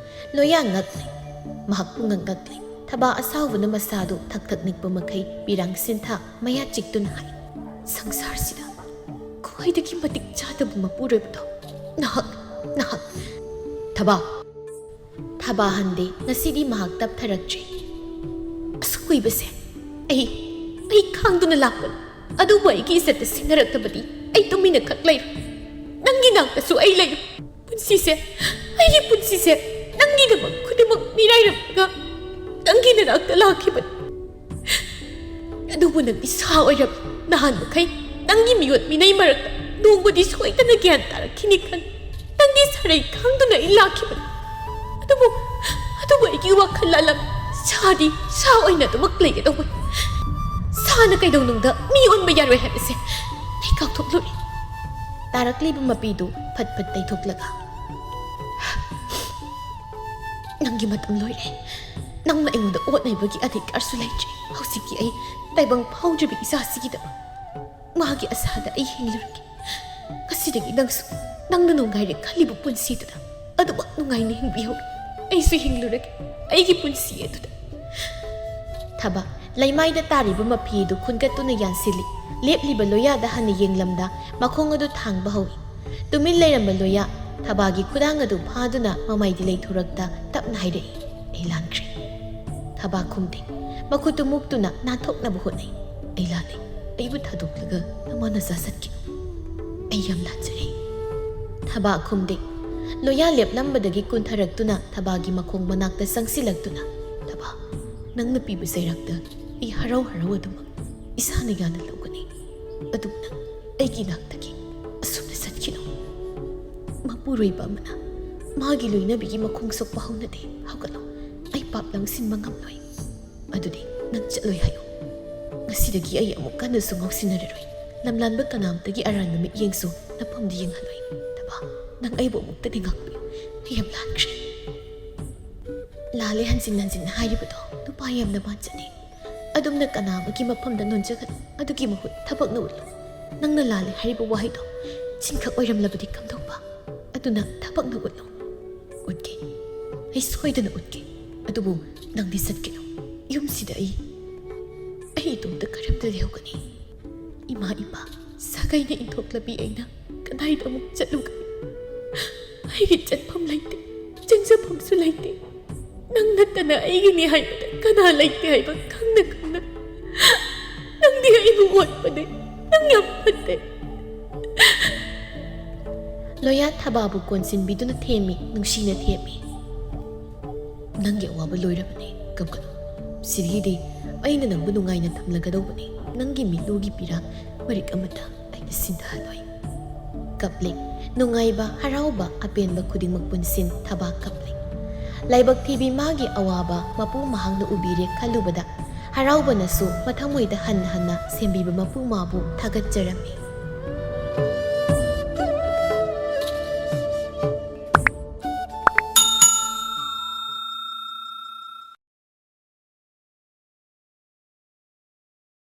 ꯂꯣꯌꯥ ꯉꯛꯂꯦ꯫ ꯃꯍꯥꯛ ꯄꯨꯡꯉꯛ ꯉꯛꯂꯦ꯫ ꯊꯕꯥ ꯑꯁꯥꯎꯕꯅ ꯃꯁꯥꯗꯨ ꯊꯛ ꯊꯛ ꯅꯤꯛꯄ ꯃꯈꯩ ꯄꯤꯔꯥꯡ ꯁꯤꯟꯊꯥ ꯃꯌꯥ ꯆꯤꯛꯇꯨꯅ ꯍꯥꯏ, "ꯁꯪꯁꯥꯔꯁꯤꯗ ꯈ꯭ꯋꯥꯏꯗꯒꯤ ꯃꯇꯤꯛ ꯆꯥꯗꯕ ꯃꯄꯨꯔꯣꯏꯕꯗꯣ ꯅꯍꯥꯛ, ꯅꯍꯥꯛ!" ꯊꯕꯥ! ꯊꯕꯥ ꯍꯟꯗꯦ꯫ ꯉꯁꯤꯗꯤ ꯃꯍꯥꯛ ꯇꯞꯊꯔꯛꯇ꯭ꯔꯦ꯫ "ꯑꯁꯨꯛ ꯀꯨꯏꯕꯁꯦ ꯑꯩ, ꯑꯩ ꯈꯥꯡꯗꯨꯅ ꯂꯥꯛꯄꯅꯤ꯫ ꯑꯗꯨꯕꯨ ꯑꯩꯒꯤ ꯏꯖꯠꯇ ꯁꯤꯡꯅꯔꯛꯇꯕꯗꯤ ꯑꯩ ꯇꯨꯃꯤꯟꯅ ꯈꯛ ꯂꯩꯔꯣꯏ꯫ ꯅꯪꯒꯤ ꯅꯥꯛꯇꯁꯨ ꯑꯩ ꯂꯩꯔꯣꯏ꯫ ꯄꯨꯟꯁꯤꯁꯦ, ꯑꯩꯒꯤ ꯄꯨꯟꯁꯤꯁꯦ ꯅꯪꯒꯤꯗꯃꯛ ꯈꯨꯗꯤꯡꯃꯛ ꯃꯤꯔꯥꯏꯔꯝꯂꯒ ꯅꯪꯒꯤ ꯅꯅꯥꯛꯇ ꯂꯥꯛꯈꯤꯕꯅꯤ꯫ ꯑꯗꯨꯕꯨ ꯅꯪꯗꯤ ꯁꯥ ꯑꯣꯏꯔꯝꯃꯤ꯫ ꯅꯍꯥꯟ ꯃꯈꯩ ꯅꯪꯒꯤ ꯃꯤꯑꯣꯠ ꯃꯤꯅꯩ ꯃꯔꯛꯇ ꯅꯣꯡꯃꯗꯤ ꯁꯣꯏꯗꯅ ꯒ꯭ꯌꯥꯟ ꯇꯥꯔꯛꯈꯤꯅꯤ ꯈꯟ ꯅꯪ ꯅꯪꯗꯤ ꯁꯔꯩ ꯈꯪꯗꯨꯅ ꯑꯩ ꯂꯥꯛꯈꯤꯕꯅꯤ꯫ ꯑꯗꯨꯕꯨ ꯑꯗꯨꯕꯨ ꯑꯩꯒꯤ ꯋꯥꯈꯜ ꯂꯥꯜꯂꯝꯃꯤ꯫ ꯁꯥꯗꯤ ꯁꯥ ꯑꯣꯏꯅ ꯑꯗꯨꯃꯛ ꯂꯩꯒꯗꯧꯕꯅꯤ꯫ ꯁꯥꯅ ꯀꯩꯗꯧꯅꯨꯡꯗ ꯃꯤ ꯑꯣꯟꯕ ꯌꯥꯔꯣꯏ ꯍꯥꯏꯕꯁꯦ ꯑꯩ ꯀꯥꯎꯊꯣꯛꯂꯨꯔꯦ꯫ ꯇꯥꯔꯛꯂꯤꯕ ꯃꯄꯤꯗꯨ ꯐꯠ ꯐꯠ ꯇꯩꯊꯣꯛꯂꯒ, "ꯅꯪꯒꯤ ꯃꯇꯝ ꯂꯣꯏꯔꯦ꯫ ꯅꯪꯅ ꯑꯩꯉꯣꯟꯗ ꯑꯣꯠ ꯅꯩꯕꯒꯤ ꯑꯙꯤꯀꯥꯔꯁꯨ ꯂꯩꯇ꯭ꯔꯦ꯫ ꯍꯧꯖꯤꯛꯇꯤ ꯑꯩ ꯇꯥꯏꯕꯪ ꯐꯥꯎꯗ꯭ꯔꯤꯕ ꯏꯆꯥꯁꯤꯒꯤꯗꯃꯛ ꯃꯥꯒꯤ ꯑꯁꯥꯗ ꯑꯩ ꯍꯤꯡꯂꯨꯔꯒꯦ꯫ ꯉꯁꯤꯗꯒꯤ ꯅꯪꯁꯨ ꯅꯪꯅ ꯅꯨꯡꯉꯥꯏꯔꯦ ꯈꯜꯂꯤꯕ ꯄꯨꯟꯁꯤꯗꯨꯗ ꯑꯗꯨꯃꯛ ꯅꯨꯡꯉꯥꯏꯅ ꯍꯤꯡꯕꯤꯍꯧꯔꯣ꯫ ꯑꯩꯁꯨ ꯍꯤꯡꯂꯨꯔꯒꯦ ꯑꯩꯒꯤ ꯄꯨꯟꯁꯤ ꯑꯗꯨꯗ꯫" ꯊꯕꯥ ꯂꯩꯃꯥꯏꯗ ꯇꯥꯔꯤꯕ ꯃꯐꯤ ꯑꯗꯨ ꯈꯨꯟꯒꯠꯇꯨꯅ ꯌꯥꯟꯁꯤꯜꯂꯤ꯫ ꯂꯦꯞꯂꯤꯕ ꯂꯣꯌꯥꯗ ꯍꯟꯅ ꯌꯦꯡꯂꯝꯗ ꯃꯈꯣꯡ ꯑꯗꯨ ꯊꯥꯡꯕ ꯍꯧꯏ꯫ ꯇꯨꯃꯤꯟ ꯂꯩꯔꯝꯕ ꯂꯣꯌꯥ ꯊꯕꯥꯒꯤ ꯈꯨꯗꯥꯡ ꯑꯗꯨ ꯐꯥꯗꯨꯅ ꯃꯃꯥꯏꯗꯤ ꯂꯩꯊꯣꯔꯛꯇ ꯇꯞꯅ ꯍꯥꯏꯔꯛꯏ, "ꯑꯩ ꯂꯥꯟꯈ꯭ꯔꯦ꯫" ꯊꯕꯥ ꯈꯨꯝꯗꯦ꯫ ꯃꯈꯨꯠꯇꯨ ꯃꯨꯛꯇꯨꯅ ꯅꯥꯟꯊꯣꯛꯅꯕ ꯍꯣꯠꯅꯩ꯫ "ꯑꯩ ꯂꯥꯜꯂꯦ꯫ ꯑꯩꯕꯨ ꯊꯥꯗꯣꯛꯂꯒ ꯅꯃꯥ ꯅꯆꯥ ꯆꯠꯈꯤꯕ ꯑꯩ ꯌꯥꯝ ꯂꯥꯟꯖꯔꯦ꯫" ꯊꯕꯥ ꯈꯨꯝꯗꯦ꯫ ꯂꯣꯌꯥ ꯂꯦꯞꯂꯝꯕꯗꯒꯤ ꯀꯨꯟꯊꯔꯛꯇꯨꯅ ꯊꯕꯥꯒꯤ ꯃꯈꯣꯡ ꯃꯅꯥꯛꯇ ꯆꯪꯁꯤꯜꯂꯛꯇꯨꯅ, "ꯊꯕꯥ, ꯅꯪꯅ ꯄꯤꯕ ꯆꯩꯔꯥꯛꯇ ꯑꯩ ꯍꯔꯥꯎ ꯍꯔꯥꯎ ꯑꯗꯨꯃꯛ ꯏꯁꯥꯅ ꯌꯥꯅ ꯂꯧꯒꯅꯤ꯫ ꯑꯗꯨꯕꯨ ꯅꯪ ꯑꯩꯒꯤ ꯅꯥꯛꯇꯒꯤ ꯑꯁꯨꯝꯅ ꯆꯠꯈꯤꯅꯨ꯫ ꯃꯄꯨꯔꯣꯏꯕ ꯑꯃꯅ ꯃꯥꯒꯤ ꯂꯣꯏꯅꯕꯤꯒꯤ ꯃꯈꯣꯡ ꯁꯣꯛꯄ ꯍꯧꯅꯗꯦ꯫ ꯍꯧꯒꯠꯂꯣ, ꯑꯩ ꯄꯥꯞ ꯂꯪꯁꯤꯟꯕ ꯉꯝꯂꯣꯏ꯫ ꯑꯗꯨꯗꯤ ꯅꯪ ꯆꯠꯂꯣꯏ ꯍꯥꯏꯌꯨ꯫ ꯉꯁꯤꯗꯒꯤ ꯑꯩ ꯑꯃꯨꯛ ꯍꯟꯅꯁꯨ ꯉꯥꯎꯁꯤꯟꯅꯔꯔꯣꯏ꯫ ꯂꯝꯂꯥꯟꯕ ꯀꯅꯥꯝꯇꯒꯤ ꯑꯔꯥꯟꯕ ꯃꯤꯠꯌꯦꯡꯁꯨ ꯅꯐꯝꯗ ꯌꯦꯡꯍꯜꯂꯣꯏ꯫ ꯊꯕꯥ, ꯅꯪ ꯑꯩꯕꯨ ꯑꯃꯨꯛꯇꯗꯤ ꯉꯥꯛꯄꯤꯌꯨ꯫ ꯑꯩ ꯌꯥꯝ ꯂꯥꯟꯈ꯭ꯔꯦ꯫" "ꯂꯥꯜꯂꯦ ꯍꯟꯖꯤꯟ ꯍꯟꯖꯤꯟ ꯍꯥꯏꯔꯤꯕꯗꯣ ꯅꯨꯄꯥ ꯌꯥꯝꯅ ꯃꯥꯟꯖꯅꯤ꯫ ꯑꯗꯨꯝꯅ ꯀꯅꯥ ꯑꯃꯒꯤ ꯃꯐꯝꯗ ꯅꯣꯟꯖꯒꯅꯨ꯫ ꯑꯗꯨꯒꯤ ꯃꯍꯨꯠ ꯊꯕꯛꯅ ꯎꯠꯂꯨ꯫ ꯅꯪꯅ ꯂꯥꯜꯂꯦ ꯍꯥꯏꯔꯤꯕ ꯋꯥꯍꯩꯗꯣ ꯆꯤꯟꯈꯛ ꯑꯣꯏꯔꯝꯂꯕꯗꯤ ꯀꯝꯗꯧꯕ? ꯑꯗꯨꯅ ꯊꯕꯛꯅ ꯎꯠꯂꯨ꯫" "ꯎꯠꯀꯦ, ꯑꯩ ꯁꯣꯏꯗꯅ ꯎꯠꯀꯦ꯫ ꯑꯗꯨꯕꯨ ꯅꯪꯗꯤ ꯆꯠꯀꯅꯨ꯫ ꯌꯨꯝꯁꯤꯗ ꯑꯩ, ꯑꯩ ꯏꯇꯣꯝꯇ ꯀꯔꯝꯅ ꯂꯩꯍꯧꯒꯅꯤ? ꯏꯃꯥ ꯏꯄꯥ, ꯁꯥꯒꯩꯅ ꯏꯟꯊꯣꯛꯂꯕꯤ ꯑꯩꯅ ꯀꯗꯥꯏꯗ ꯑꯃꯨꯛ ꯆꯠꯂꯨꯒꯅꯤ? ꯑꯩꯒꯤ ꯆꯠꯐꯝ ꯂꯩꯇꯦ, ꯆꯪꯖꯐꯝꯁꯨ ꯂꯩꯇꯦ꯫ ꯅꯪ ꯅꯠꯇꯅ ꯑꯩꯒꯤꯅꯤ ꯍꯥꯏꯕꯗ ꯀꯅꯥ ꯂꯩꯇꯦ ꯍꯥꯏꯕ ꯈꯪꯅ ꯈꯪꯅ ꯅꯪꯗꯤ ꯑꯩꯕꯨ ꯑꯣꯠꯄꯅꯦ꯫ ꯅꯪ ꯌꯥꯝ ꯐꯠꯇꯦ꯫" ꯂꯣꯌꯥ ꯊꯕꯥꯕꯨ ꯀꯣꯟꯁꯤꯟꯕꯤꯗꯨꯅ ꯊꯦꯝꯃꯤ, ꯅꯨꯡꯁꯤꯅ ꯊꯦꯝꯃꯤ꯫ "ꯅꯪꯒꯤ ꯑꯋꯥꯕ ꯂꯣꯏꯔꯕꯅꯦ, ꯀꯞꯀꯅꯨ꯫ ꯁꯤꯗꯒꯤꯗꯤ ꯑꯩꯅ ꯅꯪꯕꯨ ꯅꯨꯡꯉꯥꯏꯅ ꯊꯝꯂꯒꯗꯧꯕꯅꯦ꯫ ꯅꯪꯒꯤ ꯃꯤꯠꯂꯨꯒꯤ ꯄꯤꯔꯥꯡ ꯃꯔꯤꯛ ꯑꯃꯠꯇ ꯑꯩꯅ ꯁꯤꯟꯊꯍꯜꯂꯣꯏ꯫" ꯀꯞꯂꯤ꯫ ꯅꯨꯡꯉꯥꯏꯕ, ꯍꯔꯥꯎꯕ, ꯑꯄꯦꯟꯕ ꯈꯨꯗꯤꯡꯃꯛ ꯄꯨꯟꯁꯤꯟ ꯊꯕꯥꯛ ꯀꯞꯂꯦ꯫ ꯂꯥꯏꯕꯛ ꯊꯤꯕꯤ ꯃꯥꯒꯤ ꯑꯋꯥꯕ ꯃꯄꯨ ꯃꯍꯥꯛꯅ ꯎꯕꯤꯔꯦ ꯈꯜꯂꯨꯕꯗ ꯍꯔꯥꯎꯕꯅꯁꯨ ꯃꯊꯃꯣꯏꯗ ꯍꯟꯅ ꯍꯟꯅ ꯁꯦꯝꯕꯤꯕ ꯃꯄꯨ ꯃꯥꯕꯨ ꯊꯥꯒꯠꯆꯔꯝꯃꯤ꯫